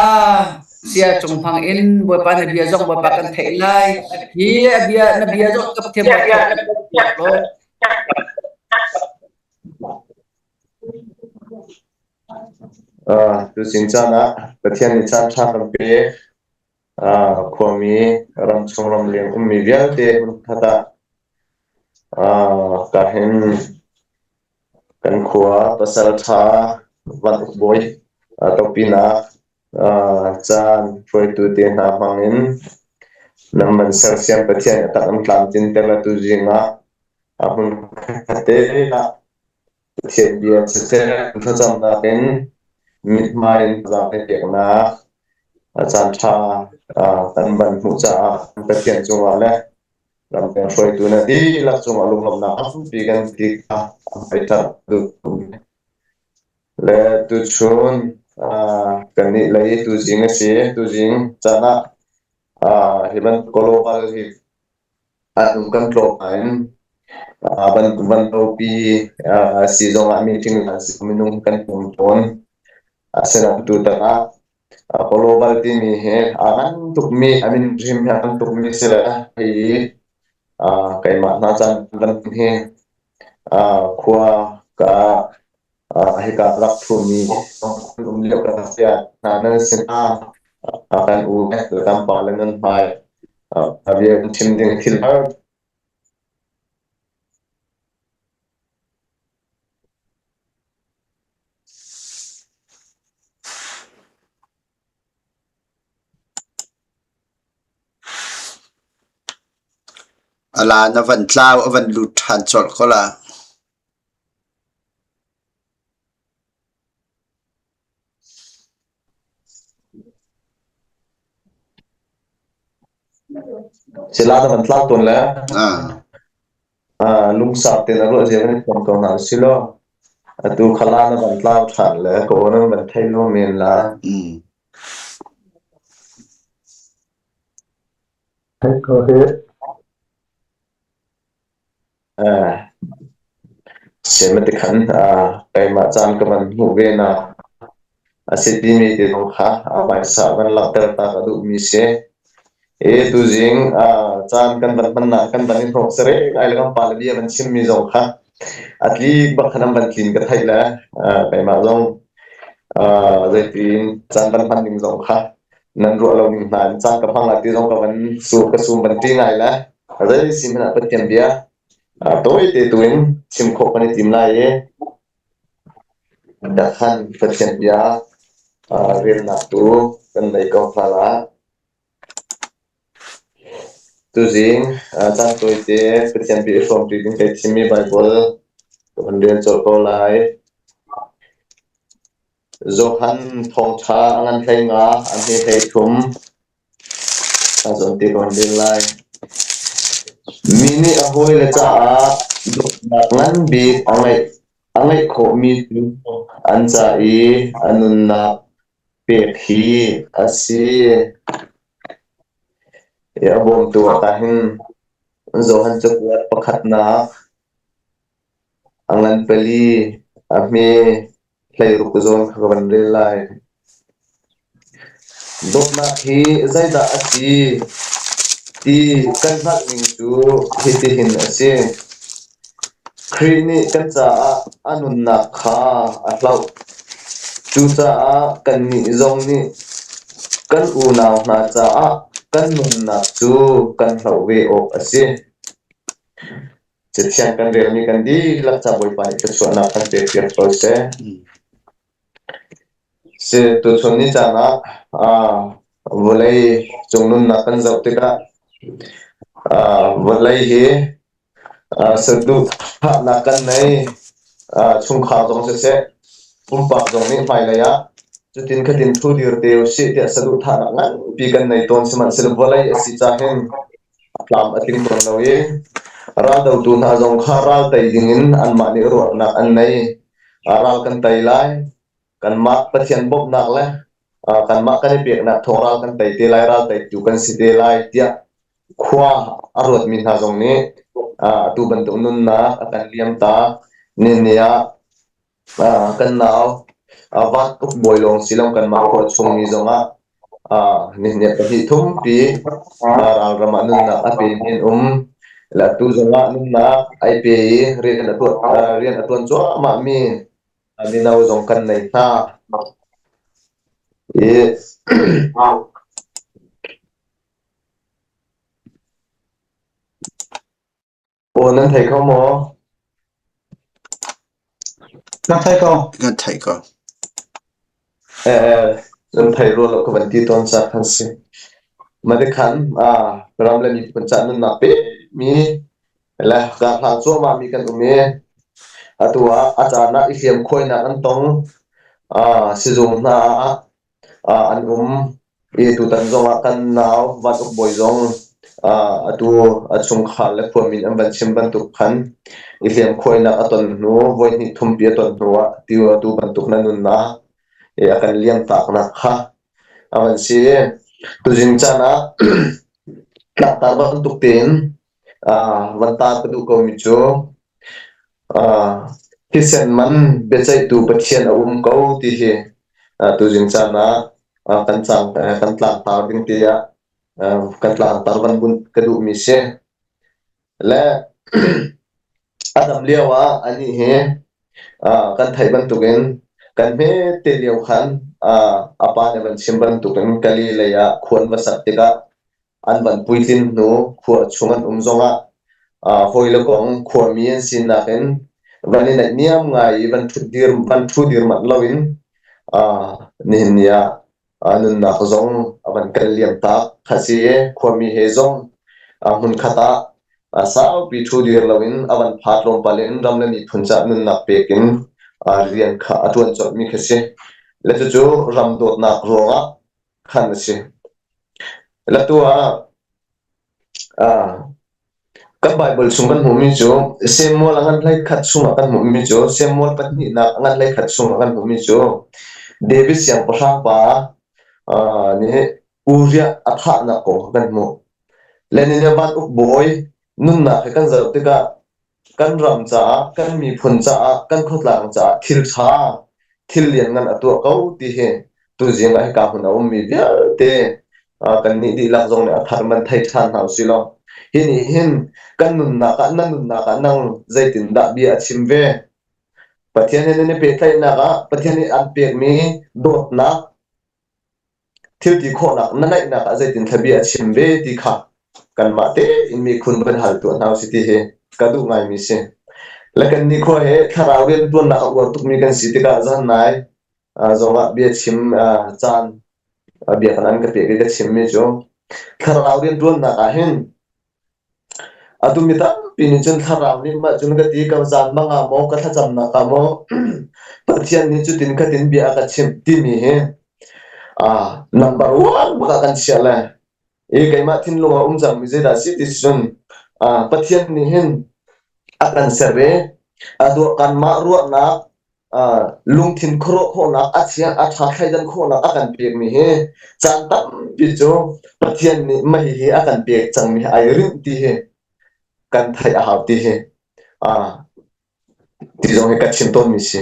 sia cung hmang in Bawipa na bia zong Bawipa kan theih lai. Hi a bia na bia zong ka Pathian Bawipa Tuzing caan ah Pathian nih caan ṭha kan pek. Khuami ramchung ramleng ummi vialte hmunkhat ah kahin kan khua pasal ṭha Van Uk Bawi topinak caan hruaitu te hna hmang in nan van sersiam Pathian a tak an tlamtlinter le tuzing ah a hmunkhat te ah Pathian bia siseh thlacamnak in mithmai in zaang peknak caan ṭha kan van hmuh caah Pathian cungah le rampeng hruaitu na dihlak cungah lunglawmhnak tampi kan ti kha a duh. Le tuchun kannih lei tuzing a si. Tuzing caan ah hi bantuk global hi an kan tlawm nain bantupi si zongah meeting minung kan hmang tawn. Asinain tutan ah global timi hi aa ngan tukmi a min hrim hi a ngan tukmi si le hi keimah hna caan kan hi khua ka hika rak ṭhumi um lio kan si ah hna nan sinah kan u le kan pa le nan hmai bia chim ding thil har. A laan a van tlau a van lut ṭhan colh ko la. Sila na van tlau tawn le Ah. Lungsau tein a ruah zia kan i thiam ko hna si law atu khala na van tlau ṭhan le ka aw nan van thei lo men la. Thei ko hi. Semati khan keimah caan ka van hmuh ve na a si timi te zong kha a hmaisa van langhter ta ka duhmi si. I tuzing caan kan van hmannak kan van i hnawk sarek ai le kan pa le bia van chimmi zong kha a tlik bak khan an van tlin ka theih le keimah zong zeitin caan van hman ning zong kha nan ruah lo ning hna in caan ka hmang lai ti zong ka van su ka sum van ṭi ngai le zei si hmanh ah Pathian bia tawi te tu in chim khawh kan i tim lai i Dakhan Pathian bia relnak tu kan nei ko hna la. Tuzing caan tawite Pathian bia i hrawmṭi ding kai thimmi Baibal ka van rel colh ko lai. Johan thawngṭha a ngan 15 a hme 13 a zawn te ka van rel lai. Mi nih a hawile caah dawtnak ngan bik a ngeih khawhmi cu an ca i a nunnak pek hi a si. A bawmtu ah hin Johan cakuat pakhatnak a ngan pali a hme 16 zawn kha ka van rel lai. Dawtnak hi zeidah a si ti kan hngalh ning cu hitihin a si. Khrih nih kan caah a nunnak kha a hloh. Cucaah kannih zong nih kan unau hna caah kan nunnak cu kan hloh ve awk a si. Cathiang kan relmi kan dihlak ca Bawipa nih thluachuahnak kan pekpiak ko seh. Si tuchun ni caan ah vawlei cung nunnak kan zoh tikah vawlei hi saduhthahnak kan nei. Chungkhar zong siseh, pumpak zong nih hmailei ah cutin khatin thu dir te usih tiah saduhthahnak nganpi kan nei tawn. Sihmanhsehlaw vawlei a si ca hin a tlam a tling tawn lo i raldotu hna zong kha ral tei dingin anmah nih ruahnak an nei. Ral kan tei lai, kanmah Pathian bawmhnak le kanmah kan i peknak thawng ral kan tei te lai, ral teitu kan si te lai tiah khua a ruatmi hna zong nih atu bantuk nunnak a kan liam ta. Ni ah Kan nau van uk bawi lawng si lo kanmah khua chungmi zongah nihnih pahnih thumpi ralram ah nunnak a pemi an um. Le atu zongah nunnak ai pe i rian a tuan cuahmah mi mino zong kan nei hna. I Aw nan thei kho maw? Kan thei ko. Kan thei ko. Eh, nan thei rua lo ka van ti tawn ca khan si. Mate khan ram le miphun ca nunnak pe mi le ka hlang cuahmah mi kan um i atu ah a caan ah i hliam khuainak an tong sizung hna ah an um i tutan zongah kan nau Van Uk Bawi zong atu a chungkhar le khuamin an van chim bantuk khan i hliamkhuainak a ton hnu voihnih thumpi a ton hnu ah tiu atu bantuk na nunnak i a kan liamtaknak kha a van si i tuzing caan ah tlaktar bantuk tein van tar ka duh komi cu thisen man biaceihtu Pathian a um ko ti hi tuzing caan ah kan cang kan tlangtar ding tiah kan tlangtar van bunh ka duhmi si. Le a dam lio ah anih hi kan theih bantukin kan hmete lio khan a pa nih van chim bantukin Kali lei ah khuan va sak tikah an van puitlin hnu khua chung an um zongah hawile kong khuami an sinak in van i naihniam ngai i van ṭhutdir van ṭhu dir manh loin nihin ni ah nunnak zong a van kal liam tak kha si i khuami he zong hmunkhat ah saupi ṭhu dir loin a van pha tlawmpal in ram le miphun caah nunnak pek in rian kha a ṭuan colhmi kha si. Le cucu ram dawtnak ruangah khan a si. Latu ah kan Bible chung kan hmuhmi cu Samuel a ngan hlei khat chungah kan hmuhmi cu Samuel pahnihnak a ngan hlei khat chungah kan hmuhmi cu David siangpahrang pa nih Uriah a thahnak kong kha kan hmuh. Lenin van uk bawi nunnak he kan zoh tikah Kan ram caah, kan miphun caah, kan khuatlang caah thil ṭha, thil lianngan a tuah ko ti hi tuzing ah hika hmun a ummi vialte kannih dihlak zong nih a thar man thei ṭhan hna usih law hi nih hin kan nunnak ah na nunnak ah nang zeitindah bia a chim ve? Pathian he nan i pehtlaihnak ah Pathian nih an pekmi dawtnak Thil ti khawhnak na ngeihnak ah zeitin thlabia a chim ve ti kha kanmah tein miphun van hal tuah hna usih ti hi ka duh ngaimi si. Le kan nikhua he thlarau riantuannak a uar tukmi kan si tikah zan nai zongah bia chim caan bia kan an ka pek i ka chimmi cu thlarau riantuannak ah hin Atu mi tampi nih cun thlarau nih mah cun ka ti ka zaanmang ah maw ka thlacamnak ah maw Pathian nih cutin khatin bia a ka chimh timi hi number one bak ah kan chiah le i keimah thinlung ah um cangmi zeidah a si ti cun. Pathian nih hin a kan ser i a duah kanmah ruahnak lungthin khuaruah khawhnak a thiang a ṭha thleidan khawhnak a kan pekmi hi caan tampi cu Pathian nih mah hihi a kan pek cangmi hi ai rinh ti hi kan theih a hau ti hi ti zong hi ka chim tawnmi si.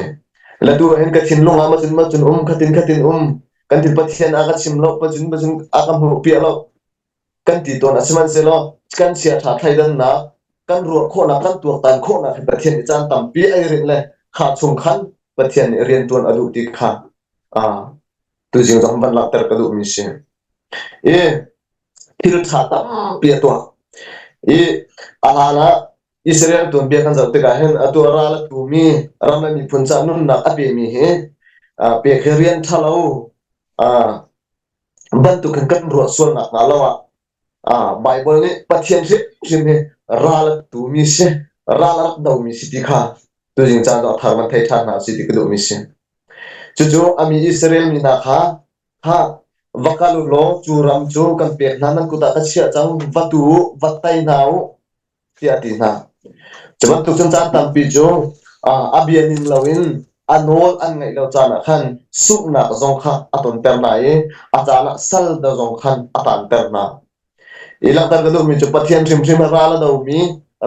Le tu ah hin ka thinlung ah macun macun um khatin khatin um kan ti Pathian a ka chim lo macun macun a ka hmuh piah lo kan ti tawn. Sihmanhsehlaw kan chiaṭha thleidannak kan ruah khawhnak kan tuaktan khawhnak hi Pathian nih caan tampi ai rinh le kha chung khan Pathian nih rian ṭuan a duh ti kha tuzing zong van langhter ka duhmi si. I thil ṭha tampi a tuah. I a hlan ah Israel tuanbia kan zoh tikah hin atu a ral a tumi ram le miphun caah nunnak a pemi hi pek hi rian ṭhalo bantukin kan ruah sualnak hnga lo ah Baibal nih Pathian hrimhrim hi ral a tumi si, ral a rak domi si ti kha tuzing caan ah thar man thei ṭhan hna si ti ka duhmi si. Cucu a mi Israel mi hna kha ha va kal u law cu ram cu kan pek hna nan kut ah ka chiah cang va tu u va tei hna u tiah a ti hna. Cu bantuk cun caan tampi cu a bia ning loin a nawl an ngaih lo caan ah khan sunghnak zong kha a tonter hna i a caan ah sal da zong khan a taanter hna. I langhter ka duhmi cu Pathian hrimhrim ral a domi,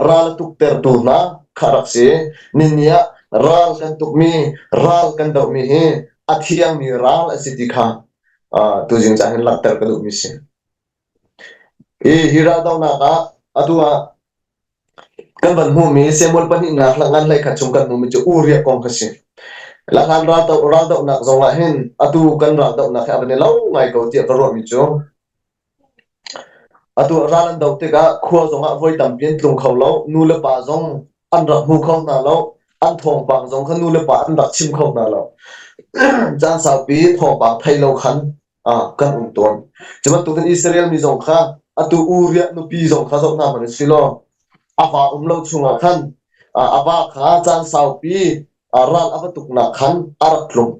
ral a tuktertu hna kha rak si. Nini ah ral kan tukmi, ral kan dohmi hi a thiangmi ral a si ti kha tuzing caan hin langhter ka duhmi si. Hi raldohnak ah atu ah kan van hmuhmi Samuel pahnihnak hlangan hleikhat chung kan hmuhmi cu Uriah kong kha si. Lahlan raldohnak zong ah hin atu kan raldohnak hi a van i lo ngai ko tiah ka ruahmi cu atu ral an doh tikah khua zong ah voi tampi an tlung kho lo, nu le pa zong an rak hmu kho hna lo, an thawngpang zong kha nu le pa an rak chim kho hna lo. Caan saupi thawngpang thei lo khan kan um tawn. Cu bantukin Israel mi zong kha atu Uriah nupi zong kha zoh hna hmanh si law a va um lo chungah khan a va kha caan saupi ral a va tuknak khan a rak tlung.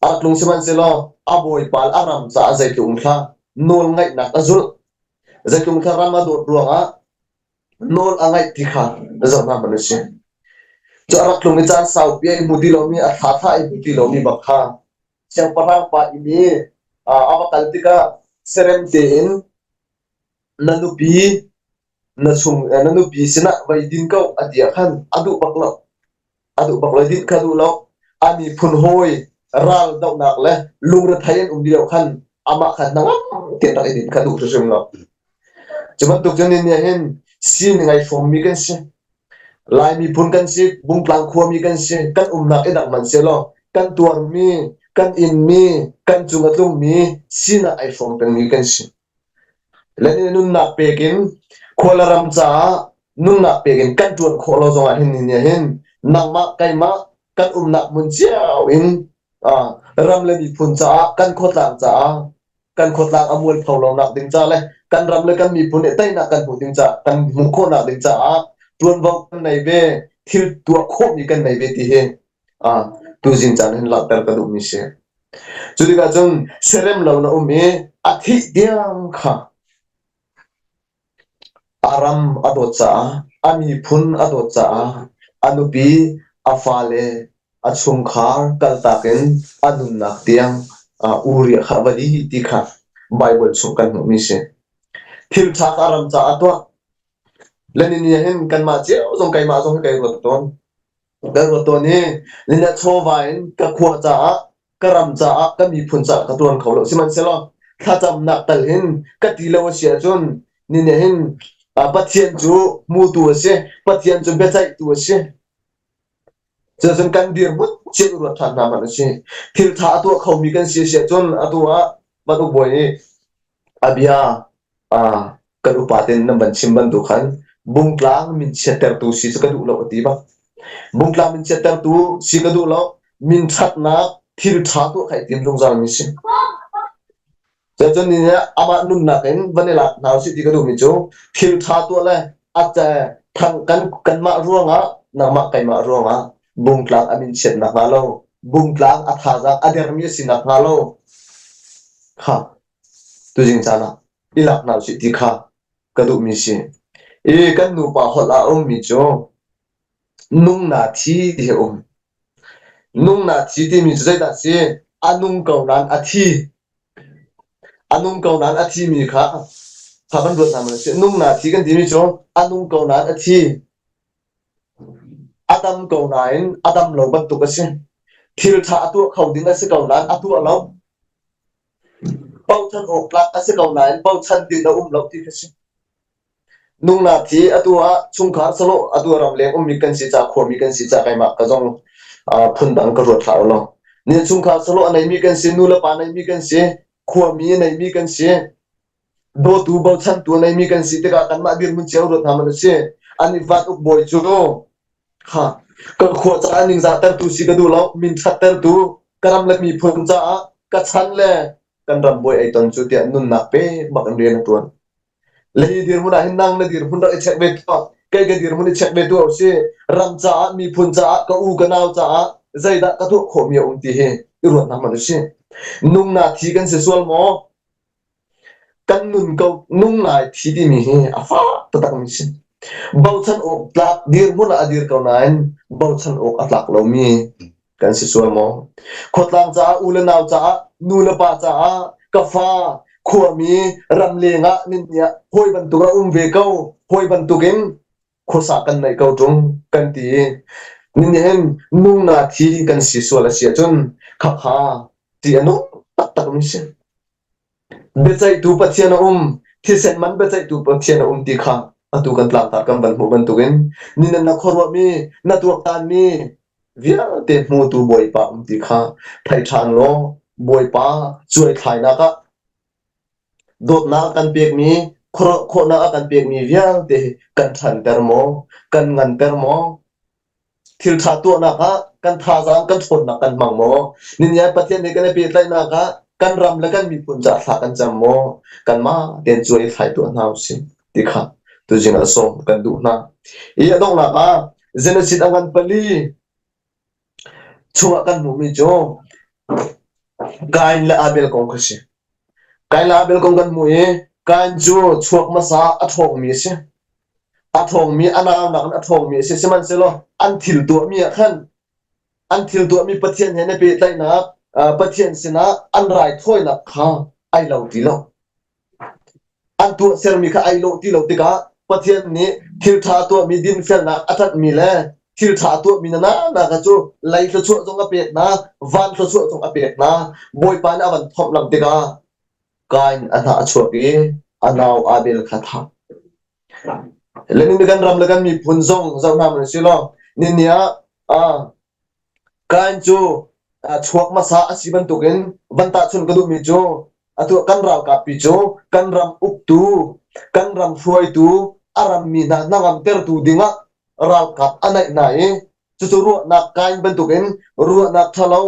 A rak tlung sihmanhsehlaw a bawipa a ram caah zeitluk um hlah nawl ngaihnak a zulh. Zeitluk kha ram a dawt ruangah nawl a ngaih ti kha zoh hna hmanh si. Cu a rak tlung i caan saupi ai hmu ti lomi a thla thla ai hmu ti lomi bak kha siangpahrang pa inn i a va kal tikah serem tein na nupi na chung na nupi sinah vai din ko a ti ah khan a duh bak lo a duh bak lo din kha duh lo a miphun hawi ral dohnak le lungrethei an um lio khan amah khan hnangam tein rak i din kha duh hrimhrim lo cu bantuk cun ni hin sin ngai hrawmmi kan si Lai miphun kan si, Bungtlang khuami kan si, kan umnak i dang hmanhsehlaw kan tuarmi, kan inmi, kan cung a tlungmi sinak ai hrawm pengmi kan si. Le nunnak pek in khua le ram caah nunnak pek in kan ṭuan khawh lo zongah hin ni hin nangmah keimah kan umnak hmun cio in ram le miphun caah kan khuatlang caah kan khuatlang a mualpho lonak ding ca le kan ram le kan miphun nih teinak kan hmuh ding ca kan hmuh khawhnak ding caah ṭuanvo kan nei ve thil tuah khawhmi kan nei ve ti hi tuzing caan hin langhter ka duhmi si. Cu tikah cun serem lo na um i a thih tiang kha A ram a dawt caah, a miphun a dawt caah, a nupi, a fale, a chungkhar kaltak in a nunnak tiang Uriah kha a va dih ti kha Baibal chung kan hmuhmi si. Thil ṭha kha a ram caah a tuah. Lenin nih hin kanmah cio zong keimah zong hi kai ruat tawn. Kan ruat tawn i nina chawva in ka khua caah ka ram caah ka miphun caah ka tuan kho lo sihmanhsehlaw thlacamnak tal hin ka ti lo a si ahcun ni nih hin Pathian cu hmutu a si Pathian cu biaceihtu a si cucun kan dirhmun cio ruat ṭhan hna hmanh a si thil ṭha a tuah khomi kan si a si ahcun atu ah van uk bawi nih a bia kan upa ten nan van chim bantuk khan bungtlang min chiattertu si cu ka duh lo a ti bak. Bungtlang min chiattertu si ka duh lo min ṭhatnak thil ṭha tuah kha i tim zungzal mi si. Cun ni nih amah nunnak in van i lak hna usih ti ka duhmi cu thil ṭha tuah le a thang kan kanmah ruangah nangmah keimah ruangah bungtlang a min chiatnak hnga lo bungtlang a thazaang a dermi a sinak hnga lo kha tuzing caan ah i lak hna usih ti kha ka duhmi si. I kan nupa holh ah a ummi cu nung na thi ti hi a um. Nung na thi timi cu zeidah a si? A nung ko nain a thi. A nung ko nain a thimi kha kha kan ruat hna maw si? Nung na thi kan timi cu a nung ko nain a thi. A dam ko nain a dam lo bantuk a si. Thil ṭha a tuah kho ding a si ko nain a tuah lo. Bochan awk tlak a si ko nain bochan ding a um lo ti kha si. Nungnak hi atu ah chungkhar sawlawh atu ramleng ummi kan si ca khuami kan si ca keimah ka zong phundang ka ruat hlah ulaw. Ni chungkhar sawlawh a neimi kan si, nu le pa neimi kan si, khuami a neimi kan si, dawtu bochantu a neimi kan si tikah kanmah dirhmun cio ruat hna man a si. An i vat uk bawi cu kha ka khua caah ningzah tertu si ka duh lo, min ṭhat tertu ka ram le miphun caah ka chan le kan ram bawi ei ton cu tiah nunnak pe bak in rian a ṭuan. Le hi dirhmun ah hin nang na dirhmun rak i check ve tuah. Kei ka dirhmun i check ve tuah usih. Ram caah, miphun caah, ka u ka nau caah zeidah ka tuah khawhmi a um ti hi i ruat hna hmanh usih. Nung na thi kan si sual maw? Kan nun ko nung nai thi timi hi a fak taktakmi si. Bochan awk tlak dirhmun ah a dir ko nain bochan awk a tlak lomi kan si sual maw? Khuatlang caah, u le nau caah, nu le pa caah, ka fa, khuami, ramleng ah nin ah hawi bantuk ah um ve ko, hawi bantukin khuasa kan neih ko ṭung kan ti i nihin nungna thi kan si sual a si ahcun khakha ti a nung taktakmi si. Biaceihtu Pathian a um, thisen man biaceihtu Pathian a um ti kha atu kan tlangtar kan van hmuh bantukin ninan na khuaruahmi, na tuaktanmi vialte hmutu Bawipa um ti kha thei ṭhan law Bawipa cuaithlainak ah dawtnak a kan pekmi, khuaruah khawhnak a kan pekmi vialte hi kan ṭhanter maw, kan nganter maw? Thil ṭha tuahnak ah kan thazaang kan ṭhawnnak kan hmang maw? Ninian Pathian he kan i pehtlaihnak ah kan ram le kan miphun caah thla kan cam maw? Kanmah tein cuai thlai tuah hna usih ti kha tuzing ah sawm kan duh hna. I a donghnak ah Genesis a ngan pali chungah kan hmuhmi cu Kain le Abel kong kha si. Kain le Abel kong kan hmuh i Kain cu chuak hmasa a ṭhawngmi a si. A ṭhawngmi a naunak in a ṭhawngmi a si. Sihmanhsehlaw an thil tuahmi ah khan an thil tuahmi Pathian he na pehtlaihnak Pathian sinah an raithawinak kha ai lo ti lo. An tuahsermi kha ai lawh ti lo tikah Pathian nih thil ṭha tuahmi dinfelnak a ṭanhmi le thil ṭha tuahmi na nak cu lei thluachuah zong a pek hna, van thluachuah zong a pek hna. Bawipa nih a van thomh lam tikah Kain a hnah a chuak i a nau Abel kha thah. Le ni kan ram le kan miphun zong zoh hna hmanh si law ni ah Kain cu chuak hmasa a si bantukin van tahchunh ka duhmi cu atu kan ralkap pi cu kan ram uktu, kan ram hruaitu, a rammi hna hnangamtertu dingah ralkap a naih hna i cucu ruahnak kain bantukin ruahnak ṭhalo,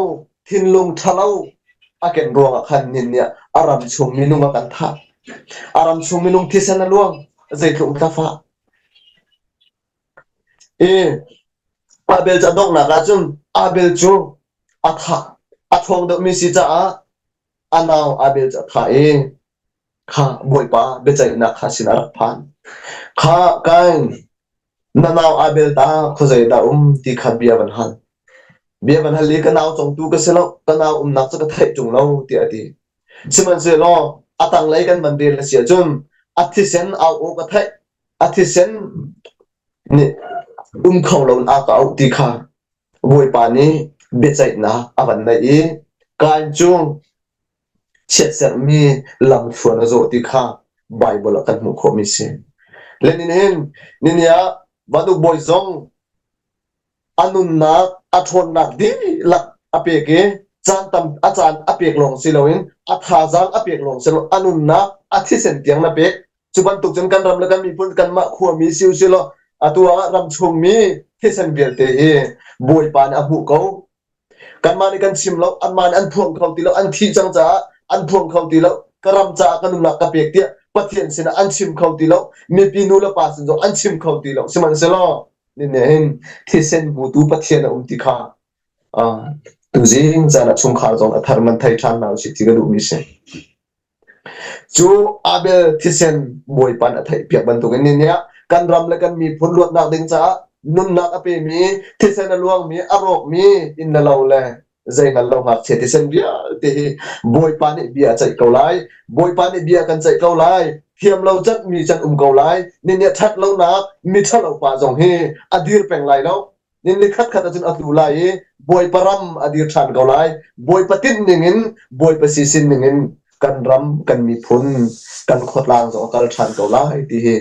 thinlung ṭhalo a ken ruangah khan nin nih a ram chung minung a kan thah. A ram chung minung thisen a luang, zeitluk ta fah. I Abel cu a donghnak ahcun Abel cu a thah. A ṭhawng deuhmi si caah a nau Abel cu a thah i kha Bawipa biaceihnak kha sin a rak phan. Kha Kain, na nau Abel ta khuazei dah um ti kha bia van hal. Bia van hal i ka nau congtu ka si lo, ka nau umnak cu ka theih ṭung lo tiah a ti. Sihmanhsehlaw a tanglei kan van rel a si ahcun a thisen au aw ka theih, a thisen nih um kho loin a ka auh ti kha Bawipa nih biaceihnak a van neih i Kain cu chiatserhmi lamthluan a zawh ti kha Baibal ah kan hmuh khawhmi si. Lenin hin nini ah Vanuk bawi zong a nunnak a ṭhawnnak dihlak a pek i caan tam a caan a pek lawng si loin a thazaang a pek lawng si lo a nunnak a thisen tiang na pek cu bantuk cun kan ram le kan miphun kanmah khuami si usih law atu ah ram chungmi thisen vialte hi Bawipa nih a hmuh ko kanmah nih kan chim lo anmah nih an phuang kho ti lo an thih cang caah an phuang kho ti lo ka ram caah ka nunnak ka pek tiah Pathian sinah an chim kho ti lo mipi nu le pa sin zong an chim kho ti lo sihmanhsehlaw hin thisen hmutu Pathian a um ti kha tuzing caan ah chungkhar zong a thar man thei ṭhan hna usih ti ka duhmi si. Cu Abel thisen Bawipa nih a theihpiak bantukin ni ah Kan ram le kan miphun luatnak ding caah nunnak a pemi, thisen a luangmi, a rawkmi inn le lo le zei hngal lo ngakchia thisen vialte hi Bawipa nih bia a ceih ko lai. Bawipa nih bia kan ceih ko lai. Thiam lo canmi can um ko lai. Ni nih ṭhat lonak mi ṭhalo pa zong hi a dir peng lai lo. Nin ni khatkhat ahcun a tlu lai i Bawipa ram a dir ṭhan ko lai. Bawipa tinh ningin, Bawipa sisin ningin kan ram, kan miphun, kan khuatlang zong a kal ṭhan ko lai ti hi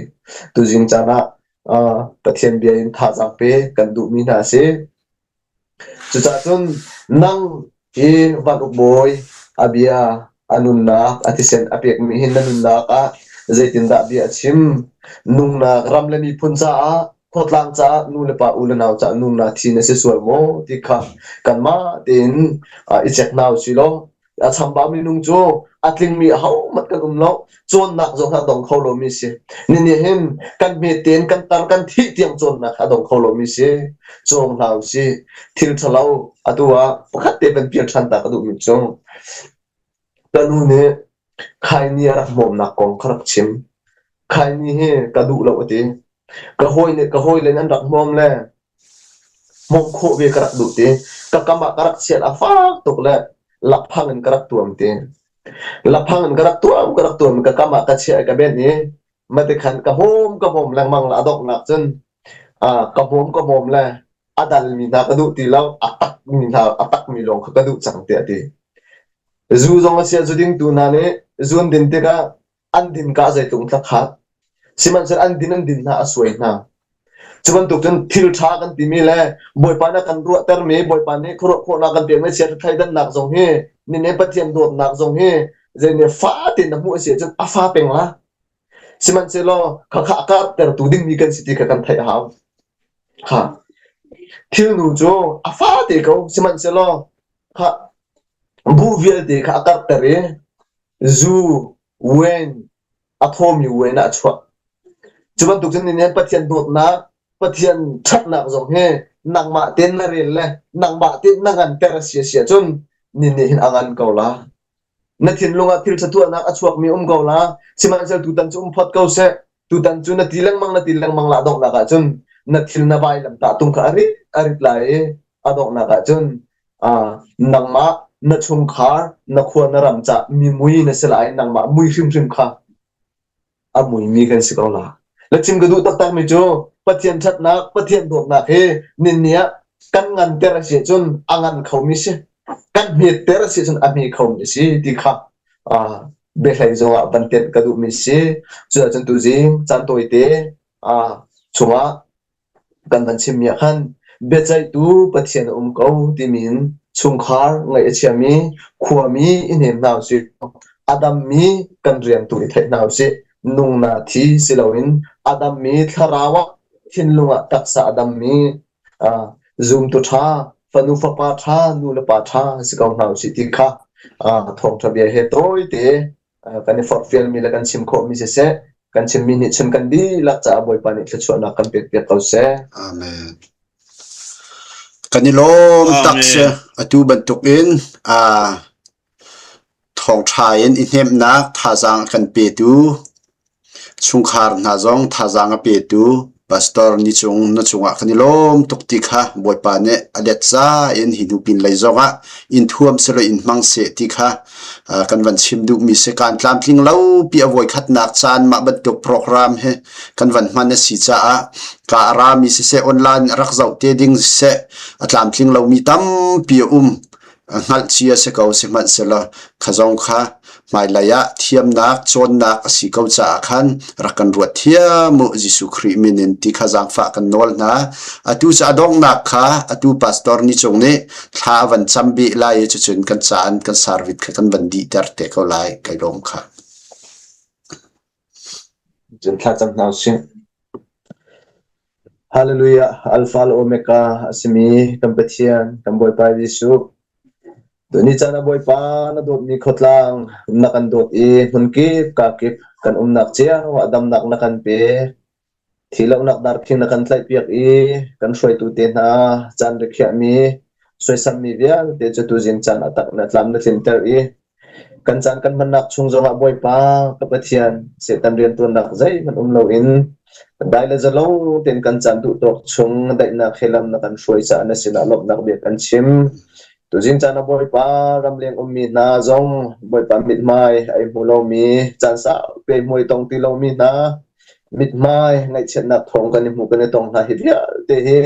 tuzing caan ah Pathian bia in thazaang pe kan duhmi hna a si. Cucaah cun nang hi van uk bawi a bia a nunnak a thisen a pekmi hi na nunnak ah zeitindah bia a chim? Nungnak ram le miphun caah khuatlang caah nu le pa u le nau caah nungnak thi na si sual maw ti kha kanmah tein i check hna usih law a chambau minung cu a tlingmi ahohmanh kan um lo. Cawnnak zong a dong kho lomi si. Ninih hin kan hmet tein kan tar kan thih tiang cawnnak a dong kho lomi si. Cawng hna usih. Thil ṭhalo atu ah pakhat te van pial ṭhan ta ka duhmi cu ka nu nih khaini a rak hmawmnak kong ka rak chim. Khaini hi ka duh lo a ti. Ka hawi nih ka hawile nih an rak hmawm le Hmawm khawh ve ka rak duh ti. Ka kam ah ka rak chiat a fak tuk le laphang in ka rak tuam ti. Laphang in ka rak tuam ka rak tuam ka kam ah ka chiah i ka benh i matikhan ka hmawm ka hmawm lengmang le a donghnak cun ka hmawm ka hmawm le a dalmi hna ka duh ti lo, a takmi hna a takmi lawng kha ka duh cang tiah a ti. Zu zong a sia zu dingtu hna nih zu an din tikah an din ka zeitluk in khat. Sihmanhsehlaw an din an din hna a suai hna. Cu bantuk cun thil ṭha kan timi le Bawipa nih a kan ruahtermi, Bawipa nih khuaruah khawhnak kan pekmi chiat thleidannak zong hi, nine Pathian dawtnak zong hi zei nih fa tein na hmuh a si ahcun a fa peng la. Sihmanhsehlaw khakha a karhtertu dingmi kan si ti kha kan theih a hau. Ha. Thilnu cu a fa te ko, sihmanhsehlaw kha buh vialte kha a karhter i zu, wine, a thawmi wine ah a chuah. Cu bantuk cun nihin Pathian dawtnak, Pathian ṭhatnak zong hi nangmah tein na rel le nangmah tein na nganter a si a si ahcun ni nih hin a ngan ko la. Na thinlung ah thil ṭha tuahnak a chuakmi um ko la. Sihmanhsehlaw tutan cu um phot ko seh. Tutan cu na ti lengmang na ti lengmang la donghnak ahcun na thil na vailam tah tung kha a rit a rit lai i a donghnak ahcun nangmah na chungkhar na khua na ram cah mi mui na si lai nangmah mui hrimhrim kha a muimi kan si ko la. Le chim ka duh taktakmi cu Pathian ṭhatnak, Pathian dawtnak hi ninni ah kan nganter a si ahcun a ngan khomi si. Kan hmetter a si ahcun a hme khomi si ti kha biahlei zongah van tenh ka duhmi si. Cuahcun tuzing caan tawite chungah kan van chimmi ah khan biaceihtu Pathian a um ko timi in chungkhar ngaih a chiami khuami i hnem hna usih. A dammi kan rian tu i theih hna usih. Nungna thi si loin a dammi thlarau ah thinlung ah taksa a dammi zumtu ṭha, fanu fapa ṭha, nu le pa ṭha si ko hna usih ti kha thawngṭha bia he tawite kan i forhfialmi le kan chim khawhmi siseh, kan chimmi nih chim kan dihlak caah Bawipa nih thluachuahnak kan pekpiak ko seh. Amen. Kan i lawm tak si. Atu bantuk in thawngṭha in i hnemhnak thazaang a kan petu Chungkhar hna zong thazaang a petu pastor ni cung na cungah kan i lawm tuk ti kha Bawipa nih a letza in hi hnu pinlei zongah in thuam selaw in hmang seh ti kha kan van chim duhmi si. Kaan tlamtling lo pi a voikhatnak caan mah bantuk program hi kan van hman a si caah ka a rami siseh online rak zoh te ding siseh a tlamtling lomi tampi a um. Hngalh cia si ko sihmanhsehlaw kha zong kha hmailei ah thiamnak cawnnak a si ko caah khan rak kan ruat thiam u Jesuh Khrih min in ti kha zaangfah kan nawl hna. Atu cu a donghnak kha atu pastor ni cung nih thla a van cam bih lai i cucun kan caan kan service kha kan van dihter te ko lai kai lawm kha. Cun thla cam hna usih. Hallelujah, Alpha le Omega a simi kan Pathian, kan Bawipa Jesuh. Tuni caan ah Bawipa na dawtmi khuatlang na kan dawt i hmunkip kakip kan umnak cio ah damnak na kan pek. Thihlohnak darkhing na kan tlaihpiak i kan hruaitu te hna caan rikhiahmi, suaisammi vialte cu tuzing caan ah tak na tlam na tlinter i. Kan caan kan hmannak chung zongah Bawipa ka Pathian Satan riantuannak zeihmanh um loin dai le zalong tein kan caan duh tawk chung daihnak he lam na kan hruai caah na sinah lawmhnak bia kan chim. Tuzing caan ah Bawipa ramleng ummi hna zong Bawipa mithmai ai hmu lomi caan saupi hmuai tong ti lomi hna mithmai ngaihchiatnak thawng kan i hmu kan i tong hna hi vialte hi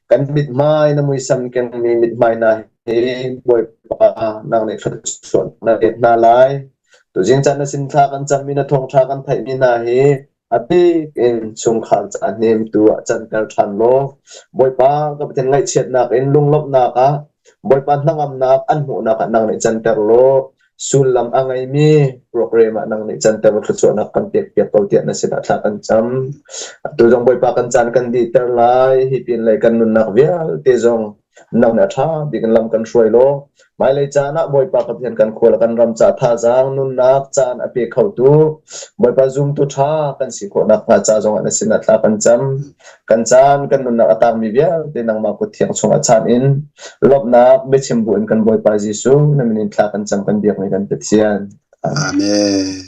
kan mithmai na muisam kengmi mithmai hna hi Bawipa nang nih thluachuah na pek hna lai. Tuzing caan na sin thla kan cammi na thawngṭha kan theihmi hna hi a bik in chungkhar ca hnemtu ah canter ṭhan law Bawipa ka Pathian ngaihchiatnak in lunglawmhnak ah Bawipa hnangamnak an hmuhnak ah nang nih canter law sullam a ngeimi program ah nang nih canter law thluachuahnak kan pek piak ko tiah na sinah thla kan cam. Atu zong Bawipa kan caan kan dihter lai hi pin lei kan nunnak vialte zong nang nih a ṭha bik in lam kan hruai law hmailei caan ah Bawipa ka Pathian kan khua le kan ram ca thazaang nunnak caan a pe khotu Bawipa zumtu ṭha kan si khawh nakhnga ca zongah na sinah thla kan cam. Kan caan kan nunnak a tangmi vialte nangmah kut thiang chungah chaan in lawmhnak biachim bu in kan Bawipa Jesuh na min in thla kan cam kan biakmi kan Pathian. Amen.